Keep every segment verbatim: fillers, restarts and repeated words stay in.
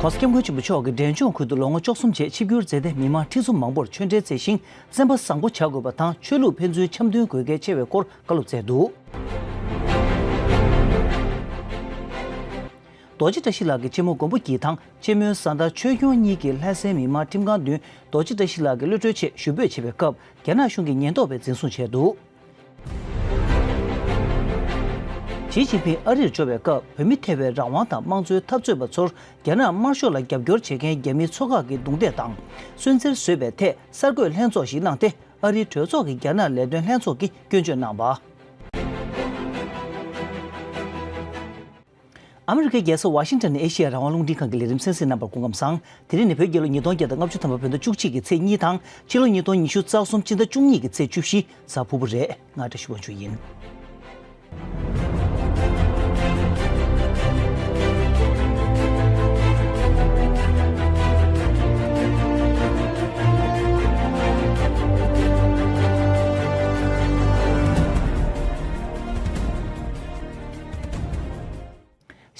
༸གོང་ས་༸སྐྱབས་མགོན་ཆེན་པོ་མཆོག་གིས་འབྲས་ལྗོངས་ཁུལ་དུ་ལོ་ངོ་བཅུ་གསུམ་རྗེས་ཆིབས་བསྒྱུར་མཛད་དེ། མི་མང་ཁྲི་འཛོམས་མང་པོར་ཆོས་འབྲེལ་མཛད་ཞིང་། སེམས་པ་བཟང་པོ་བྱ་དགོས་པ་དང་། ཆོས་ལུགས་ཕན་ཚུན་འཆམ་མཐུན་དགོས་གལ་ཆེ་བའི་སྐོར་བཀའ་སློབ་སྩལ་འདུག་རྡོ་རྗེ་བཀྲ་ཤིས་ལགས་ཀྱི་གཅེན་མོ་མགོན་པོ་སྐྱིད་དང་། གཅེན་མོའི་བཟའ་ཟླ་ཆོས་སྐྱོང་གཉིས་ཀྱིས་ལྷ་སའི་མི་མང་ཁྲིམས་ཁང་མདུན་རྡོ་རྗེ་བཀྲ་ཤིས་ལགས་ཀྱི་གློད་གྲོལ་ཆེད་ཞུ་འབོད་བྱེད་པའི་སྐབས། རྒྱ་ནག་གཞུང་གི་ཉེན་རྟོག་པས་འཛིན་བཟུང་བྱས་འདུག་ཞི་ཅིན་ཕིང་ཨ་རིར་འབྱོར་བའི་སྐབས། བོད་མི་ཐེ་བའི་རང་དབང་དང་དམངས་གཙོའི་འཐབ་རྩོད་པ་ཚོར་རྒྱ་ནག་དམར་ཤོག་ལ་རྒྱབ་སྐྱོར་བྱེད་མཁན་རྒྱ་མིའི་ཚོགས་ཁག་གིས་རྡུང་རྡེག་དང་སུན་གཙེར་བཟོས་པའི་ཐད་གསར་འགོད་ལྷན་ཚོགས་ཤིག་གནང་སྟེ། ཨ་རིའི་གྲོས་ཚོགས་ཀྱི་རྒྱ་ནག་ལས་དོན་ལྷན་ཚོགས་ཀྱིས་སྐྱོན་བརྗོད་གནང་བ། ཨ་མི་རི་ཀའི་རྒྱལ་ས་ཝ་ཤིང་ཊོན་ནས་ཨེ་ཤེ་ཡ་རང་དབང་རླུང་འཕྲིན་ཁང་གི་ལས་རིམ་གསན་གཟིགས་གནང་བར་སྐུ་ཁམས་བཟང་། དེ་རིང་ནི་བོད་རྒྱལ་ལོ་ཉིས་སྟོང་བརྒྱ་དང་ལྔ་བཅུ་ཐམ་པ་བོད་ཟླ་བཅུ་གཅིག་གི་ཚེས་གཉིས་དང་། ཕྱི་ལོ་ཉིས་སྟོང་ཉི་ཤུ་རྩ་གསུམ་སྤྱི་ཟླ་བཅུ་གཉིས་ཀྱི་ཚེས་བཅུ་བཞི་གཟའ་ཕུར་བུ་རེད། ང་བཀྲ་ཤིས་དབང་ཕྱུག་ཡིན།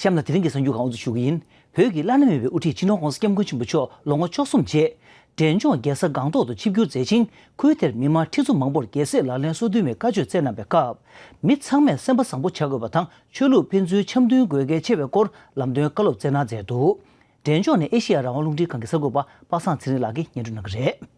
གཤམ་ལ་དེ་རིང་གི་གསར་འགྱུར་ཁག་དབུ་འཛུགས་ཞུ་གི་ཡིན། བོད་ཀྱི་བླ་ན་མེད་པའི་དབུ་ཁྲིད་སྤྱི་ནོར་༸གོང་ས་༸སྐྱབས་མགོན་ཆེན་པོ་མཆོག་ལོ་ངོ་བཅུ་གསུམ་རྗེས། འབྲས་ལྗོངས་རྒྱལ་ས་སྒང་ཏོག་ཏུ་ཆིབས་བསྒྱུར་མཛད་ཅིང་། ཁུལ་དེར་མི་མང་ཁྲི་ཚོ་མང་པོར་རྒྱལ་སྲས་ལག་ལེན་སོ་བདུན་མའི་བཀའ་ཆོས་སྩལ་གནང་བའི་སྐབས། མི་ཚང་མས་སེམས་པ་བཟང་པོ་བྱ་དགོས་པ་དང་། ཆོས་ལུགས་ཕན་ཚུན་འཆམ་མཐུན་དགོས་གལ་ཆེ་བའི་སྐོར་ལམ་སྟོན་བཀའ་སློབ་སྩལ་གནང་མཛད་འདུག་འབྲས་ལྗོངས་ནས་ཨེ་ཤེ་ཡ་རང་དབང་རླུང་འཕྲིན་ཁང་གི་གསར་འགོད་པ་པ་སངས་ཚེ་རིང་ལགས་ཀྱིས་སྙན་སྒྲོན་གནང་གི་རེད།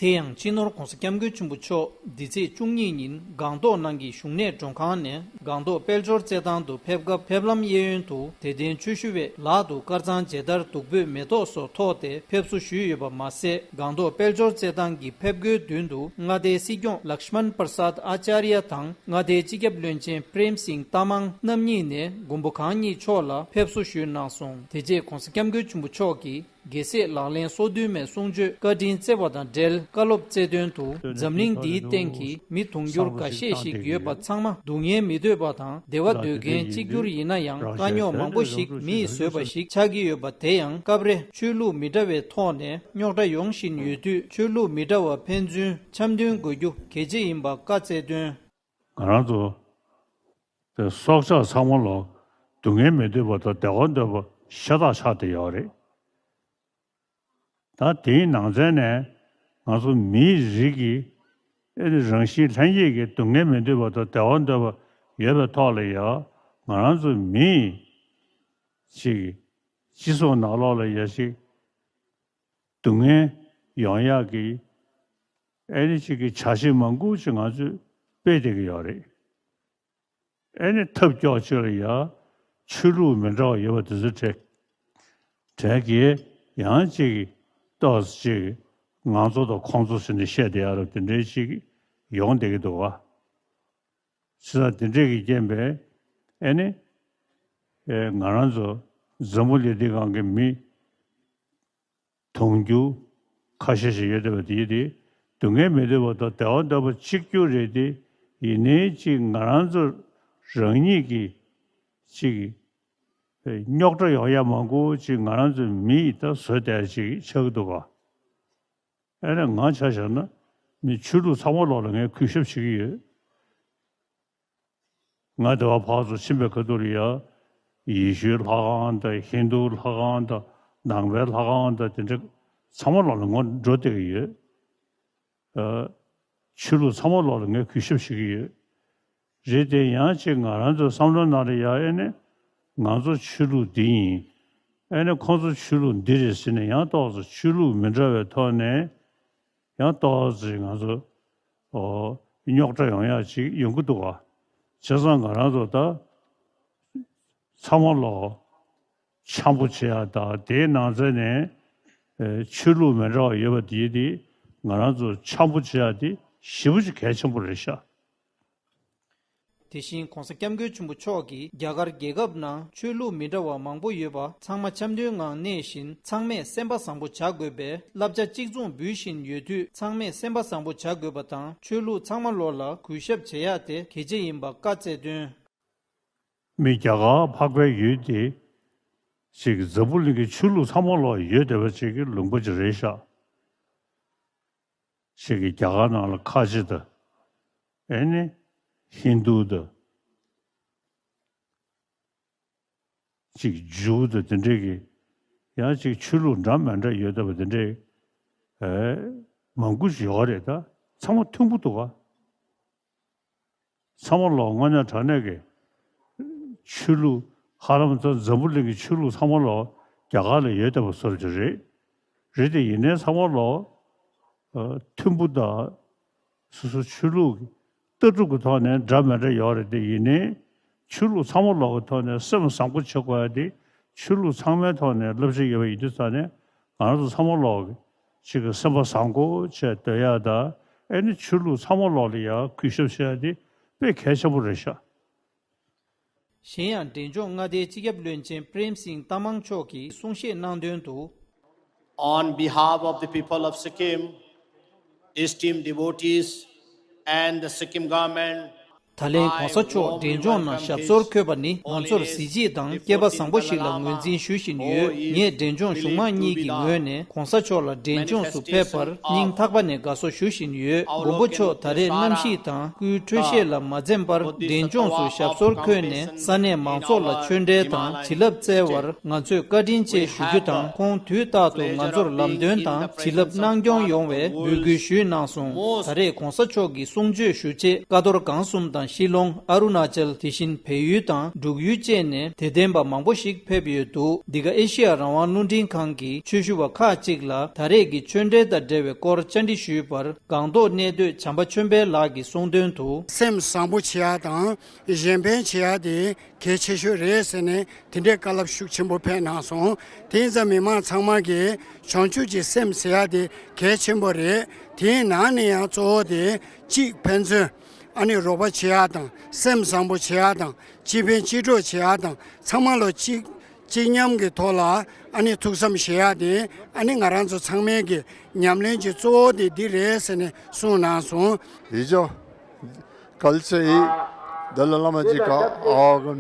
དེ་ཡང་སྤྱི་ནོར་༸གོང་ས་༸སྐྱབས་མགོན་ཆེན་པོ་མཆོག་འདི་ཚེས་བཅུ་གཉིས་ཉིན་སྒང་ཏོག་ནང་གི་བཞུགས་གནས་མགྲོན་ཁང་ནས། སྒང་ཏོག་དཔལ་འབྱོར་རྩེད་ཐང་དུ་ཕེབས་སྐབས། ཕེབས་ལམ་གཡས་གཡོན་དུ་དད་ལྡན་ཆོས་ཞུ་བས་ལག་ཏུ་དཀར་གཙང་མཇལ་དར་བདུག་སྤོས་མེ་ཏོག་སོགས་ཐོགས་ཏེ་ཕེབས་བསུ་ཞུས་ཡོད་པ་མ་ཟད། སྒང་ཏོག་དཔལ་འབྱོར་རྩེད་ཐང་གི་ཕེབས་སྒོའི་མདུན་དུ་མངའ་སྡེའི་སྲིད་སྐྱོང་ལཀྵྨན་པར་སཱད་ཨ་ཅཱརྱ་དང་མངའ་སྡེའི་སྤྱི་ཁྱབ་བློན་ཆེན་པྲེམ་སིང་ཏ་མང་རྣམ་གཉིས་ནས་མགོན་པོ་གང་ཉིད་མཆོག་ལ་ཕེབས་བསུ་ཞུས་གནང་སོང་། དེ་རྗེས་༸གོང་ས་༸སྐྱབས་མགོན་ཆེན་པོ་མཆོག་གིས། རྒྱལ་སྲས་ལག་ལེན་སོ་བདུན་མའི་གསུང་ཆོས་བཀའ་དྲིན་བསྩལ་བ་དང་འབྲེལ། བཀའ་སློབ་སྩལ་དོན་དུ། འཛམ་གླིང་འདིའི་སྟེང་གི་མི་དུང་ཕྱུར་འགའ་ཤས་ཤིག་ཡོད་པ་ཚང་མ་སྡུག་བསྔལ་མི་འདོད་པ་དང་བདེ་བ་འདོད་མཁན་གཅིག་གྱུར་ཡིན་ན་ཡང་། དཀའ་རྙོག་མང་པོ་ཞིག་མིས་བཟོས་པ་ཞིག་ཆགས་ཀྱི་ཡོད་པ། དེ་ཡང་སྐབས་རེ་ཆོས་ལུགས་མི་འདྲ་བའི་ཐོག་ནས་རྙོག་དྲ་ཡོང་བཞིན་ཡོད་དུས། ཆོས་ལུགས་མི་འདྲ་བ་ཕན་ཚུན་འཆམ་མཐུན་དགོས་རྒྱུ་གལ་ཆེ་ཡིན་པ་བཀའ་སྩལ་དོན། ང་རང་ཚོ་དེ་སྲོག་ཆགས་ཚང་མ་ལ་སྡུག་བསྔལ་མི་འདོད་པ་དང་བདེ་བ་འདོད་པ་ཤ་སྟག་ཆགས་བསྡད་ཡོད་རེད། ད་དེའི་ནང་ཚན་ནས་ང་ཚོ་མིའི་རིགས་ཀྱི་ཨེ་ནི་རང་བཞིན་ལྷན་སྐྱེས་ཀྱི་སྡུག་བསྔལ་མི་འདོད་པ་དང་བདེ་བ་འདོད་པ་ཡོད་པའི་ཐོག་ལ་ཡང་། ང་རང་ཚོ་མིའི་ཅིག་སྤྱི་ཚོགས་ནང་ལོགས་ལ་ཡ་ཞིག་སྡུག་བསྔལ་ཡོང་ཡག་གི་ཨེ་ནི་ཅིག་གི་བྱ་བྱེད་མང་པོ་ཅིག་ང་ཚོས་སྤེལ་བསྡད་ཀྱི་ཡོད་རེད། ཨེ་ནི་ཐབས་སྐྱོ་ཅིག་ལ་ཡ་ཆོས་ལུགས་མི་འདྲ་བ་ཡོད་པ་དེ་ཚོ་གྲས་གྲས་ཀྱིས་ཡང་ཅིག་ཏོག་ཙམ་ཅིག་ང་ཚོ་དང་ཁོང་ཚོ་ཟེར་ནས་བཤད་བསྡད་ཡ་རབས་དེ་འདྲའི་ཅིག་ཡོང་བསྡད་ཀྱི་འདུག་བ། བྱས་ཙང་དེ་འདྲས་ཀྱི་རྐྱེན་པས་ཨེ་ནི་ཨེ་ང་རང་ཚོ་འཛམ་བུ་གླིང་འདི་སྒང་གི་མི་དུང་ཕྱུར་ཁ་ཤས་ཤིག་ཡོད་བསྡད་པ་དེ་དེ་སྡུག་བསྔལ་མི་འདོད་པ་དང་བདེ་བ་འདོད་པ་གཅིག་གྱུར་རེད་དེ། ཡིན་ནའི་ཅིག་ང་རང་ཚོ་རང་ཉིད་ཀྱི་ཅིག་རྙོག་དྲ་ཡོང་ཡ་མང་པོ་ཅིག་ང་རང་ཚོ་མི་ཡིས་ད་བཟོས་བསྡད་ཅིག་ཆགས་ཀྱི་འདུག་ག། ཨེ་ནས་ང་ཆ་བཞག་ན་མི་ཆོས་ལུགས་ཚང་མ་ལོག་ལ་ངས་གུས་ཞབས་བྱེད་ཀྱི་ཡོད། ང་དེ་བ་ཕར་ཚུར་ཕྱིན་པའི་ཁ་ཐུག་ལ་ཡ། ཡེ་ཤུའི་ལྷ་ཁང་དང་ཧིན་དུའི་ལྷ་ཁང་དང་ནང་པའི་ལྷ་ཁང་དང་དེ་འདྲ་ཚང་མ་ལོག་ལ་ངོ་འགྲོ་བསྡད་ཀྱི་ཡོད། ཨ། ཆོས་ལུགས་ཚང་མ་ལོག་ལ་ངས་གུས་ཞབས་བྱེད་ཀྱི་ཡོད། རེད་དེ་ཡང་ཅིག་ང་རང་ཚོའི་བསམ་བློ་ནང་ལ་ཡ་ཨེ་ནས་ང་ཚོ་ཆོས་ལུགས་འདི་ཡིན། ཨེ་ནས་ཁོང་ཚོ་ཆོས་ལུགས་འདི་རེད་ཟེར་ནས་ཡང་ཏོག་ཙམ་ཆོས་ལུགས་མི་འདྲ་བའི་ཐོག་ནས་ཡང་ཏོག་ཙམ་ང་ཚོ་ཨོ་རྙོག་དྲ་ཡོང་ཡ་ཅིག་ཡོང་གི་འདུག་ག། བྱས་ཙང་ང་རང་ཚོ་ད་ཚང་མ་ལོག་འཆམ་པོ་བྱེད་ཡ་དང་དེའི་ནང་ཚན་ནས་ཨེ་ཆོས་ལུགས་མི་འདྲ་བ་ཡོད་པ་དེ་དེ་ང་རང་ཚོ་འཆམ་པོ་བྱེད་ཡ་དེ་ཞེ་པོ་ཅིག་གལ་ཆེན་པོ་རེད་ཤག། དེ་བཞིན་༸གོང་ས་༸སྐྱབས་མགོན་ཆེན་པོ་མཆོག་གིས་རྒྱ་གར་རྒྱལ་ཁབ་ནང་ཆོས་ལུགས་མི་འདྲ་བ་མང་པོ་ཡོད་པ་ཚང་མ་འཆམ་མཐུན་ངང་གནས་བཞིན་ཚང་མས་སེམས་པ་བཟང་པོ་བྱ་དགོས་པའི་བསླབ་བྱ་གཅིག་མཚུངས་འབུལ་བཞིན་ཡོད་དུས། ཚང་མས་སེམས་པ་བཟང་པོ་བྱ་དགོས་པ་དང་ཆོས་ལུགས་ཚང་མ་ལོག་ལ་གུས་ཞབས་བྱེད་ཡ་དེ་གལ་ཆེ་ཡིན་པ་བཀའ་སྩལ་དོན། མི་རྒྱ་གར་འཕགས་པའི་ཡུལ་དེ་ཅིག་འཛམ་བུ་གླིང་གི་ཆོས་ལུགས་ཚང་མ་ལོག་ཡོད་བསྡད་པ་ཅིག་གི་ལུང་པ་ཅིག་རེད་ཤག། ཅིག་གི་རྒྱ་གར་ནང་ལ་ཁ་ཆེ་དང་། ཨེ་ནི་ཧིན་དུ་དང་། ཅིག་ཇུའུ་དང་དེ་འདྲས་ཀྱི་ ཡང་ཅིག་ཆོས་ལུགས་འདྲ་མི་འདྲ་ཡོད་བསྡད་པ་དེ་འདྲའི་ཨེ་མང་པོ་ཞིག་ཡོད་རེད། ད་ཚང་མ་མཐུན་པོ་འདུག་ག། ཚང་མ་ལོག་དངོས་གནས་དྲང་གནས་ཀྱི་ཆོས་ལུགས། ཧ་ལམ་ད་འཛམ་བུ་གླིང་གི་ཆོས་ལུགས་ཚང་མ་ལོག་རྒྱ་གར་ལ་ཡོད་བསྡད་པ་བཟོ་འདྲ་ཅིག་རེད། རེད་དེ་ཡིན་ནའི་ཚང་མ་ལོག་ཨ་མཐུན་པོ་དང་། སོ་སོ་ཆོས་ལུགས་ཀྱི་ལྟ་གྲུབ་ཀྱི་ཐོག་ནས་འདྲ་མི་འདྲ་ཡོད་རེད་དེ། ཡིན་ནའི་ཆོས་ལུགས་ཚང་མ་ལོག་གི་ཐོག་ནས་སེམས་བཟང་པོ་བྱེད་དགོས་ཡ་དེ། ཆོས་ལུགས་ཚང་མའི་ཐོག་ནས་བསླབ་བྱ་ཡོད་པ་ཡིན་དུས་ཙང་ནས། ང་རང་ཚོ་ཚང་མ་ལོག་གི་ཅིག་གི་སེམས་པ་བཟང་པོ་བྱས་སྡོད་ཡ་དང་། ཨེ་ནི་ཆོས་ལུགས་ཚང་མ་ལོག་ལ་ཡ་གུས་ཞབས་བྱེད་ཡ་དེ་དཔེ་གལ་ཆེན་པོ་རེད་ཤག། གཞན་ཡང་འབྲས་ལྗོངས་མངའ་སྡེའི་སྤྱི་ཁྱབ་བློན་ཆེན་པྲེམ་སིང་ཏ་མང་མཆོག་གིས་གསུང་བཤད་གནང་དོན་དུ། On behalf of the people of Sikkim, esteemed devotees, and the Sikkim government, ད་ལན་གོང་ས་མཆོག་འབྲས་ལྗོངས་ནང་ཞབས་སོར་འཁོད་པ་ནི་ང་ཚོར་གཟི་བརྗིད་དང་སྐལ་པ་བཟང་པོ་ཞིག་ལ་ངོས་འཛིན་ཞུ་བཞིན་ཡོད། ངས་འབྲས་ལྗོངས་གཞུང་མང་གཉིས་ཀྱི་ངོས་ནས་གོང་ས་མཆོག་ལ་འབྲས་ལྗོངས་སུ་ཕེབས་པར་སྙིང་ཐག་པ་ནས་དགའ་བསུ་ཞུ་བཞིན་ཡོད། མགོན་པོ་མཆོག་ད་རེས་གནམ་གཤིས་དང་སྐུའི་འཕྲོད་བཞེས་ལ་མ་འཛེམས་པར་འབྲས་ལྗོངས་སུ་ཞབས་སོར་འཁོད་ནས་ས་གནས་མང་ཚོགས་ལ་ཆོས་འབྲེལ་དང་བྱིན་རླབས་སྩལ་བར་ང་ཚོས་བཀའ་དྲིན་ཆེ་ཞུ་རྒྱུ་དང་། ཁོང་དུས་རྟག་ཏུ་ང་ཚོར་ལམ་སྟོན་དང་བྱིན་རླབས་གནང་སྐྱོང་ཡོང་བའི་འབོད་སྐུལ་ཞུས་གནང་སོང་། ད་རེས་གོང་ས་མཆོག་གི་གསུང་ཆོས་ཞུ་ཆེད་ཀ་རྡོར་སྒང་གསུམ་དང་ཤི་ལོང་། ཨ་རུ་ན་ཅལ། དེ་བཞིན་བལ་ཡུལ་དང་འབྲུག་ཡུལ་བཅས་ནས་དད་ལྡན་པ་མང་པོ་ཞིག་ཕེབས་ཡོད་འདུག། འདི་ག་ཨེ་ཤི་ཡ་རང་དབང་རླུང་འཕྲིན་ཁང་གི་ཆོས་ཞུ་བ་ཁག་ཅིག་ལ་ད་རེས་ཀྱི་ཆོས་འབྲེལ་དང་འབྲེལ་བའི་སྐོར་བཅར་འདྲི་ཞུས་པར། སྒང་ཏོག་གནས་སྡོད་བྱམས་པ་ཆོས་འཕེལ་ལགས་ཀྱིས་གསུངས་དོན་དུ། སེམས་བཟང་པོ་བྱེད་ཡག་དང་གཞན་ཕན་བྱེད་ཡག་དེ་གལ་ཆེ་ཤོས་རེད་ཟེར་ནས་དེ་འདྲའི་བཀའ་སློབ་ཤུགས་ཆེན་པོ་ཕེབས་གནང་སོང་། དེ་ཡིན་ཙང་མི་མང་ཚང་མ་གིས་བྱང་ཆུབ་ཀྱི་སེམས་ཟེར་ཡག་དེ་གལ་ཆེན་པོ་རེད། དེའི་ནང་ནས་ཡང་གཙོ་བོ་དེ་གཅིག་ཕན་ཚུན་ཨ་ནི་རོགས་པ་བྱེད་ཡག་དང་། སེམས་བཟང་པོ་བྱེད་ཡག་དང་། གཅིག་ཕན་གཅིག་གྲོགས་བྱེད་ཡག་དང་། ཚང་མ་ལོ་གཅིག་གཅིག་མཉམ་གྱི་ཐོག་ལ་ཨ་ནི་ཐུགས་བསམ་བཞེས་ཡག་དེ་ཨ་ནི་ང་རང་ཚོ་ཚང་མའི་གི་ཉམས་ལེན་གྱི་གཙོ་བོ་དེ་འདི་རེད་ཟེར་ནས་གསུངས་གནང་སོང་། 依照 གལ་ཆེ་ཡིན། དཱ་ལའི་བླ་མ་ཅིག་ག་ཨའོ་གམ་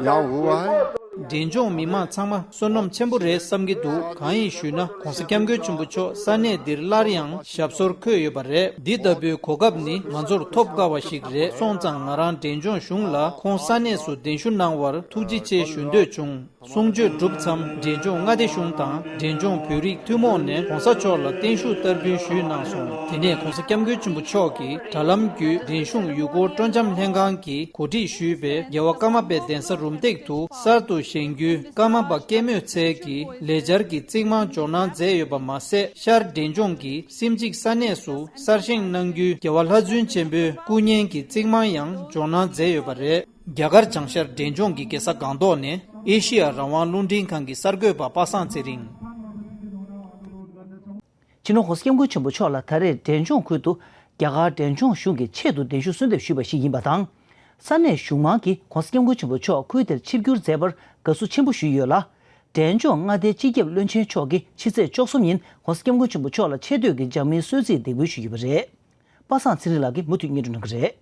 ཡང་ཝུ་ཝ་ཧའི། འབྲས་ལྗོངས་མི་མང་ཚང་མ་བསོད་ནམས་ཆེན་པོ་རེད་བསམ་གྱི་འདུག། གང་ཡིན་ཞུས་ན་༸གོང་ས་༸སྐྱབས་མགོན་ཆེན་པོ་མཆོག་ས་གནས་འདིར་སླར་ཡང་ཞབས་སོར་འཁོད་ཡོད་པ་རེད། འདི་ལྟ་བུའི་གོ་སྐབས་ནི་ང་ཚོར་ཐོབ་དཀའ་བ་ཞིག་རེད། སོང་ཙང་ང་རང་འབྲས་ལྗོངས་གཞུང་ལ་ཁོང་ས་གནས་སུ་གདན་ཞུ་གནང་བར་ཐུགས་རྗེ་ཆེ་ཞུ་འདོད་བྱུང་། གསུང་ཆོས་གྲུབ་མཚམས་འབྲས་ལྗོངས་མངའ་སྡེ་གཞུང་དང་འབྲས་ལྗོངས་བོད་རིགས་ཐུན་མོང་ནས་༸གོང་ས་མཆོག་ལ་བརྟན་བཞུགས་བསྟར་འབུལ་ཞུས་གནང་སོང་། དེ་ནས་༸གོང་ས་༸སྐྱབས་མགོན་ཆེན་པོ་མཆོག་གིས་དྲ་ལམ་བརྒྱུད་འབྲས་གཞུང་ཡུལ་སྐོར་སྤྲོ་འཆམ་ལྷན་ཁང་གིས་གོ་སྒྲིག་ཞུས་པའི་རྒྱལ་བ་ཀརྨ་པའི་གདན་ས་རུམ་བཏེག་ཏུ་གསར་དུ་བཞེངས་རྒྱུའི་ཀརྨ་པ་སྐྱེད་མོས་ཚལ་གྱི་ལས་འཆར་གྱི་རྩིག་རྨང་འཇོག་གནང་མཛད་ཡོད་པ་མ་ཟད། ཤར་འབྲས་ལྗོངས་ཀྱི་སེམས་ཅིག་ས་གནས་སུ་གསར་བཞེངས་གནང་རྒྱུའི་རྒྱལ་བ་ལྷ་བཙུན་ཆེན་པོའི་སྐུ་བརྙན་གྱི་རྩིག་རྨང་ཡང་འཇོག་གནང་མཛད་ཡོད་པ་རེད། རྒྱ་གར་བྱང་ཤར་འབྲས་ལྗོངས་ཀྱི་རྒྱལ་ས་སྒང་ཏོག་ནས་ཨེ་ཤི་ཡ་རང་དབང་རླུང་འཕྲིན་ཁང་གི་གསར་འགོད་པ་པ་སངས་ཚེ་རིང་། སྤྱི་ནོར་༸གོང་ས་༸སྐྱབས་མགོན་ཆེན་པོ་མཆོག་ལ་ད་རེས་འབྲས་ལྗོངས་ཁུལ་དུ་རྒྱ་གར་འབྲས་ལྗོངས་གཞུང་གིས་ཆེད་དུ་གདན་ཞུ་གསོལ་འདེབས་ཞུས་པ་ཞིག་ཡིན་པ་དང་། ས་གནས་གཞུང་མང་གིས་༸གོང་ས་༸སྐྱབས་མགོན་ཆེན་པོ་མཆོག་ཁུལ་དེར་ཆིབས་བསྒྱུར་མཛད་པར་དགའ་བསུ་ཆེན་པོ་ཞུས་ཡོད་ལ། འབྲས་ལྗོངས་མངའ་སྡེའི་སྤྱི་ཁྱབ་བློན་ཆེན་མཆོག་གིས་ཕྱི་ཚེས་བཅུ་གསུམ་ཉིན་༸གོང་ས་༸སྐྱབས་མགོན་ཆེན་པོ་མཆོག་ལ་ཆེ་བསྟོད་ཀྱི་ལྗགས་མིན་གསོལ་ཚིགས་འདེགས་འབུལ་ཞུས་ཡོད་པ་རེད། པ་སངས་ཚེ་རིང་ལགས་ཀྱིས་མུ་མཐུད་སྙན་སྒྲོན་གནང་གི་རེད།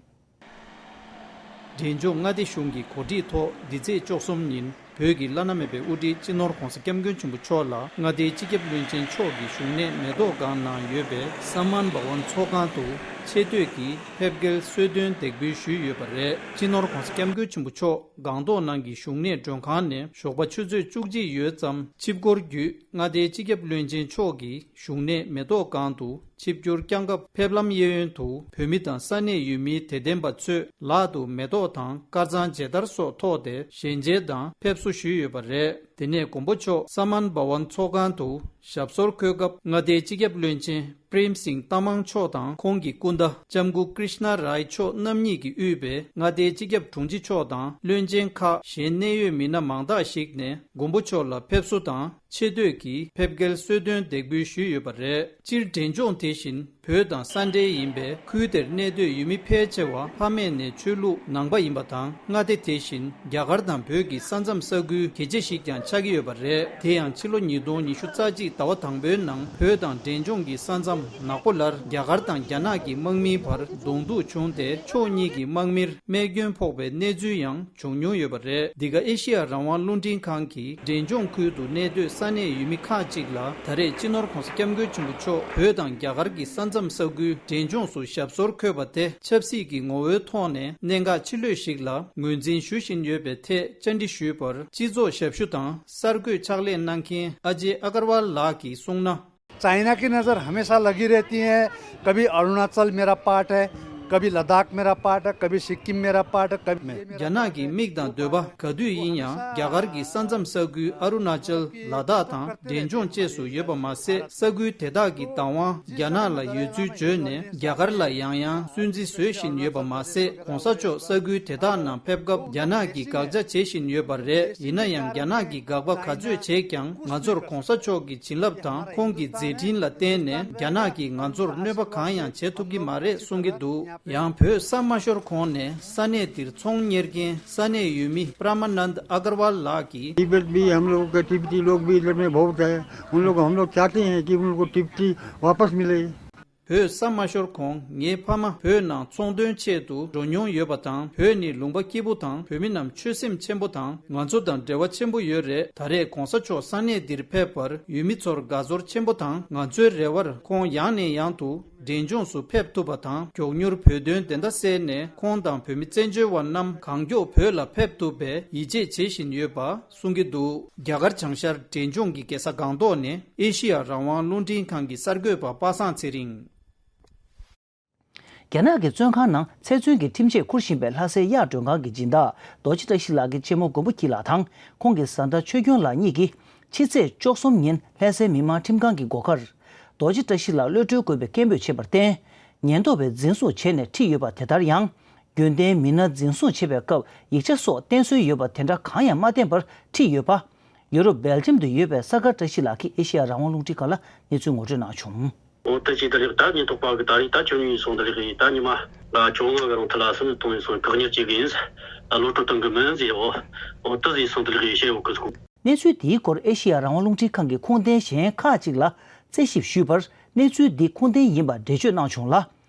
འབྲས་ལྗོངས་མངའ་སྡེ་གཞུང་གི་གོ་སྒྲིག་ཐོག་འདི་ཚེས་བཅུ་གསུམ་ཉིན་བོད་ཀྱི་བླ་ན་མེད་པའི་དབུ་ཁྲིད་སྤྱི་ནོར་༸གོང་ས་༸སྐྱབས་མགོན་ཆེན་པོ་མཆོག་ལ་མངའ་སྡེའི་སྤྱི་ཁྱབ་བློན་ཆེན་མཆོག་གི་བཞུགས་གནས་མེ་ཏོག་སྒང་ནང་ཡོད་པའི་ས་མན་བྷ་ཝན་ཚོགས་ཁང་དུ་ཆེ་བསྟོད་ཀྱི་ཕེབས་སྐྱེལ་གསོལ་སྟོན་འདེགས་འབུལ་ཞུས་ཡོད་པ་རེད། སྤྱི་ནོར་༸གོང་ས་༸སྐྱབས་མགོན་ཆེན་པོ་མཆོག་སྒང་ཏོག་ནང་གི་བཞུགས་གནས་མགྲོན་ཁང་ནས་ཞོགས་པ་ཆུ་ཚོད་བཅུ་གཅིག་ཡོལ་ཙམ་ཆིབས་སྐོར་བརྒྱུད་མངའ་སྡེའི་སྤྱི་ཁྱབ་བློན་ཆེན་མཆོག་གི་བཞུགས་གནས་མེ་ཏོག་སྒང་དུ་ཆིབས་བསྒྱུར་བསྐྱངས་སྐབས་ཕེབས་ལམ་གཡས་གཡོན་དུ་བོད་མི་དང་ས་གནས་ཡུལ་མིའི་དད་ལྡན་པ་ཚོས་ལག་ཏུ་མེ་ཏོག་དང་དཀར་གཙང་མཇལ་དར་སོགས་ཐོགས་ཏེ་ཞལ་མཇལ་དང་ཕེབས་བསུ་ཞུས་ཡོད་པ་རེད། དེ་ནས་མགོན་པོ་མཆོག་ས་མན་བྷ་ཝན་ཚོགས་ཁང་དུ་ཞབས་སོར་འཁོད་སྐབས་མངའ་སྡེའི་སྤྱི་ཁྱབ་བློན་ཆེན་པྲེམ་སིང་ཏ་མང་མཆོག་དང་ཁོང་གི་སྐུ་ཟླ་ལྕམ་སྐུ་ཀྲིཤ་ན་རའི་མཆོག་རྣམ་གཉིས་ཀྱིས་དབུས་པའི་མངའ་སྡེའི་སྤྱི་ཁྱབ་དྲུང་ཆེ་མཆོག་དང་བློན་ཆེན་ཁག་གཞན་གནད་ཡོད་མི་སྣ་མང་དག་ཞིག་ནས་མགོན་པོ་མཆོག་ལ་ཕེབས་བསུ་དང་ཆེ་བསྟོད་ཀྱི་ཕེབས་སྐྱེལ་གསོལ་སྟོན་འདེགས་འབུལ་ཞུས་ཡོད་པ་རེད། སྤྱིར་འབྲས་ལྗོངས་དེ་བཞིན་བོད་དང་ས་འབྲེལ་ཡིན་པས་ཁུལ་དེར་གནས་སྡོད་ཡུལ་མི་ཕལ་ཆེ་བ་ཕ་མེས་ནས་ཆོས་ལུགས་ནང་པ་ཡིན་པ་དང་། མངའ་སྡེ་དེ་བཞིན་རྒྱ་གར་དང་བོད་ཀྱི་ས་མཚམས་ས་ཁུལ་གལ་ཆེ་ཞིག་ཀྱང་ཆགས་ཀྱི་ཡོད་པ་རེད། དེ་ཡང་ཕྱི་ལོ་ཉིས་སྟོང་ཉི་ཤུ་རྩ་གཅིག་ཟླ་བ་དང་པོའི་ནང་བོད་དང་འབྲས་ལྗོངས་ཀྱི་ས་མཚམས་ནག་པོ་ལར་རྒྱ་གར་དང་རྒྱ་ནག་གི་དམག་མིའི་བར་གདོང་ཐུག་བྱུང་སྟེ་ཕྱོགས་གཉིས་ཀྱི་དམག་མིར་རྨས་སྐྱོན་ཕོག་པའི་གནས་ཚུལ་ཡང་བྱུང་མྱོང་ཡོད་པ་རེད། འདི་ག་ཨེ་ཤི་ཡ་རང་དབང་རླུང་འཕྲིན་ཁང་གིས་འབྲས་ལྗོངས་ཁུལ་དུ་གནས་སྡོད་ས་གནས་ཡུལ་མི་ཁག་ཅིག་ལ་ད་རེས་སྤྱི་ནོར་༸གོང་ས་༸སྐྱབས་མགོན་ཆེན་པོ་མཆོག་བོད་དང་རྒྱ་གར་གྱི་ས་ མཚམས་ས་ཁུལ་འབྲས་ལྗོངས་སུ་ཞབས་སོར་འཁོད་པ་དེ་ཆབ་སྲིད་ཀྱི་ངོ་བོའི་ཐོག་ནས་གནད་འགག་ཆེ་ལོས་ཤིག་ལ་ངོས་འཛིན་ཞུ་བཞིན་ཡོད་པའི་ཐད་བཅར་འདྲི་ཞུས་པར། སྤྱི་ཚོགས་ཞབས་ཞུ་དང་གསར་འགོད་ཕྱག་ལས་གནང་མཁན་ཨ་ཇེ་ཨ་གར་ཝལ་ལགས་ཀྱིས་གསུངས་ན། चाइना की नज़र हमेशा लगी रहती है। कभी अरुणाचल मेरा पार्ट है, कभी लद्दाख मेरा पार्ट है, कभी सिक्किम मेरा पार्ट है, कभी རྒྱ་ནག་གི་མིག་དང་འདོད་པ་ག་དུས་ཡིན་ཡང་རྒྱ་གར་གྱི་ས་མཚམས་ས་ཁུལ་ཨ་རུ་ན་ཅལ། ལ་དྭགས་དང་འབྲས་ལྗོངས་བཅས་སུ་ཡོད་པ་མ་ཟད། ས་ཁུལ་དེ་དག་གི་བདག་དབང་རྒྱ་ནག་ལ་ཡོད་ཚུལ་བརྗོད་ནས། རྒྱ་གར་ལ་ཡང་ཡང་སུན་གཙེར་བཟོ་བཞིན་ཡོད་པ་མ་ཟད། ༸གོང་ས་མཆོག་ས་ཁུལ་དེ་དག་ནང་ཕེབས་སྐབས་རྒྱ་ནག་གིས་དགག་བྱ་བྱེད་བཞིན་ཡོད་པ་རེད། ཡིན་ན་ཡང་རྒྱ་ནག་གིས་དགག་པ་ག་ཚོད་བྱས་ཀྱང་། ང་ཚོར་༸གོང་ས་མཆོག་གི་བྱིན་རླབས་དང་ཁོང་གི་མཛད་འཕྲིན་ལ་བརྟེན་ནས་རྒྱ་ནག་གིས་ང་ཚོར་གནོད་པ་གང་ཡང་བྱེད་ཐུབ་ཀྱི་མ་རེད་གསུང་གི་འདུག་ཡང་བོད་ས་མ་ཤོར་གོང་ནས་ས་གནས་འདིར་ཚོང་གཉེར་མཁན་ས་གནས་ཡུལ་མི་པྲ་མ་ནནྡ་ཨ་གར་ཝལ་ལགས་ཀྱིས། तिब्बत भी हम लोग का तिब्बती लोग भी इधर में बहुत है। उन लोग, हम लोग चाहते हैं कि उन लोग को तिब्बती वापस मिले। བོད་ས་མ་ཤོར་གོང་ངའི་ཕ་མ་བོད་ནང་ཚོང་དོན་ཆེད་དུ་འགྲོ་མྱོང་ཡོད་པ་དང་། བོད་ནི་ལུང་པ་སྐྱིད་པོ་དང་བོད་མི་རྣམས་ཆོད་སེམས་ཆེན་པོ་དང་ང་ཚོ་དང་འབྲེལ་བ་ཆེན་པོ་ཡོད་རེད། ད་རེས་༸གོང་ས་མཆོག་ས་གནས་འདིར་ཕེབས་པར་ཡུལ་མི་ཚོར་དགའ་ཚོར་ཆེན་པོ་དང་། ང་ཚོའི་རེ་བར་ཁོང་ཡང་ནས་ཡང་དུ་འབྲས་ལྗོངས་སུ་ཕེབས་ཐུབ་པ་དང་། མགྱོགས་མྱུར་བོད་དོན་བདེན་མཐའ་གསལ་ནས་ཁོང་དང་བོད་མི་བཙན་བྱོལ་བ་རྣམས་གང་མགྱོགས་བོད་ལ་ཕེབས་ཐུབ་པའི་ཡིད་ཆེས་བྱེད་བཞིན་ཡོད་པ་གསུང་གི་འདུག་རྒྱ་གར་བྱང་ཤར་འབྲས་ལྗོངས་ཀྱི་རྒྱལ་ས་སྒང་ཏོག་ནས་ཨེ་ཤི་ཡ་རང་དབང་རླུང་འཕྲིན་ཁང་གི་གསར་འགོད་པ་པ་སངས་ཚེ་རིང་། རྒྱ་ནག་གི་བཙོན་ཁང་ནང་ཚེ་བཙོན་གྱི་ཁྲིམས་ཆད་འཁུར་བཞིན་པའི་ལྷ་སའི་གཡག་མགྲོན་ཁང་གི་སྦྱིན་བདག་རྡོ་རྗེ་བཀྲ་ཤིས་ལགས་ཀྱི་ཆེན་མོ་མགོན་པོ་སྐྱིད་ལགས་དང་ཁོང་གི་བཟའ་ཟླ་ཆོས་སྐྱོང་ལགས་གཉིས་ཀྱིས་ཕྱི་ཚེས་བཅུ་གསུམ་ཉིན་ལྷ་སའི་མི་དམངས་ཁྲིམས་ཁང་གི་སྒོ་ཁར། རྡོ་རྗེ་བཀྲ་ཤིས་ལགས་གློད་གྲོལ་དགོས་པའི་སྐད་འབོད་བྱས་པར་བརྟེན། ཉེན་རྟོག་པས་འཛིན་བཟུང་བྱས་ནས་ཁྲིད་ཡོད་པ་དེ་ལྟར་ཡང་། རྒྱུན་ལྡན་མི་སྣ་འཛིན་བཟུང་བྱེད་པའི་སྐབས་ཡིག་ཆ་སོགས་བསྟན་སྲོལ་ཡོད་པ་དེ་འདྲ་གང་ཡང་མ་བསྟན་པར་ཁྲིད་ཡོད་པ། ཡུ་རོབ་སྦེལ་ཇམ་དུ་ཡོད་པའི་ས་དགར་བཀྲ་ཤིས་ལགས་ཀྱིས་ཨེ་ཤེ་ཡ་རང་དབང་རླུང་འཕྲིན་ཁང་ལ་གནས་ཚུལ་ངོ་སྤྲོད་གནང་བྱུང་། འོ་ད་ཅིག་ད་ལེགས་ད་ཉེན་རྟོག་པ་གི་ད་རེས་ད་ཁྱོད་ཉིད་སོང་ད་ལེགས་ཡིན། ད་ཉི་མ་ལ་བཅོ་ལྔ་གི་རིང་ཐི་ལ་སུམ་ཅུ་གཏོང་ཡིན་སོང་། བཀག་ཉར་བྱེད་གི་ཡིན། ད་གློད་གྲོལ་གཏོང་གི་མིན་ཟེར། འོ་འོ་ད་ཟེར་སོང་ད་ལེགས་ཡིན་བཤད་ཡོད་གི་སོང་། གནས་ཚུལ་དེའི་སྐོར་ཨེ་ཤེ་ཡ་རང་དབང་རླུང་འཕྲིན་ཁང་གི་ཁུངས་ལྡན་གཞན་ཁག་ཅིག་ལ་རྩད་ཞིབ་ཞུས་པར། གནས་ཚུལ་འདི་ཁུངས་ལྡན་ཡིན་པ་འགྲེལ་བརྗོད་གནང་བྱུང་ལ།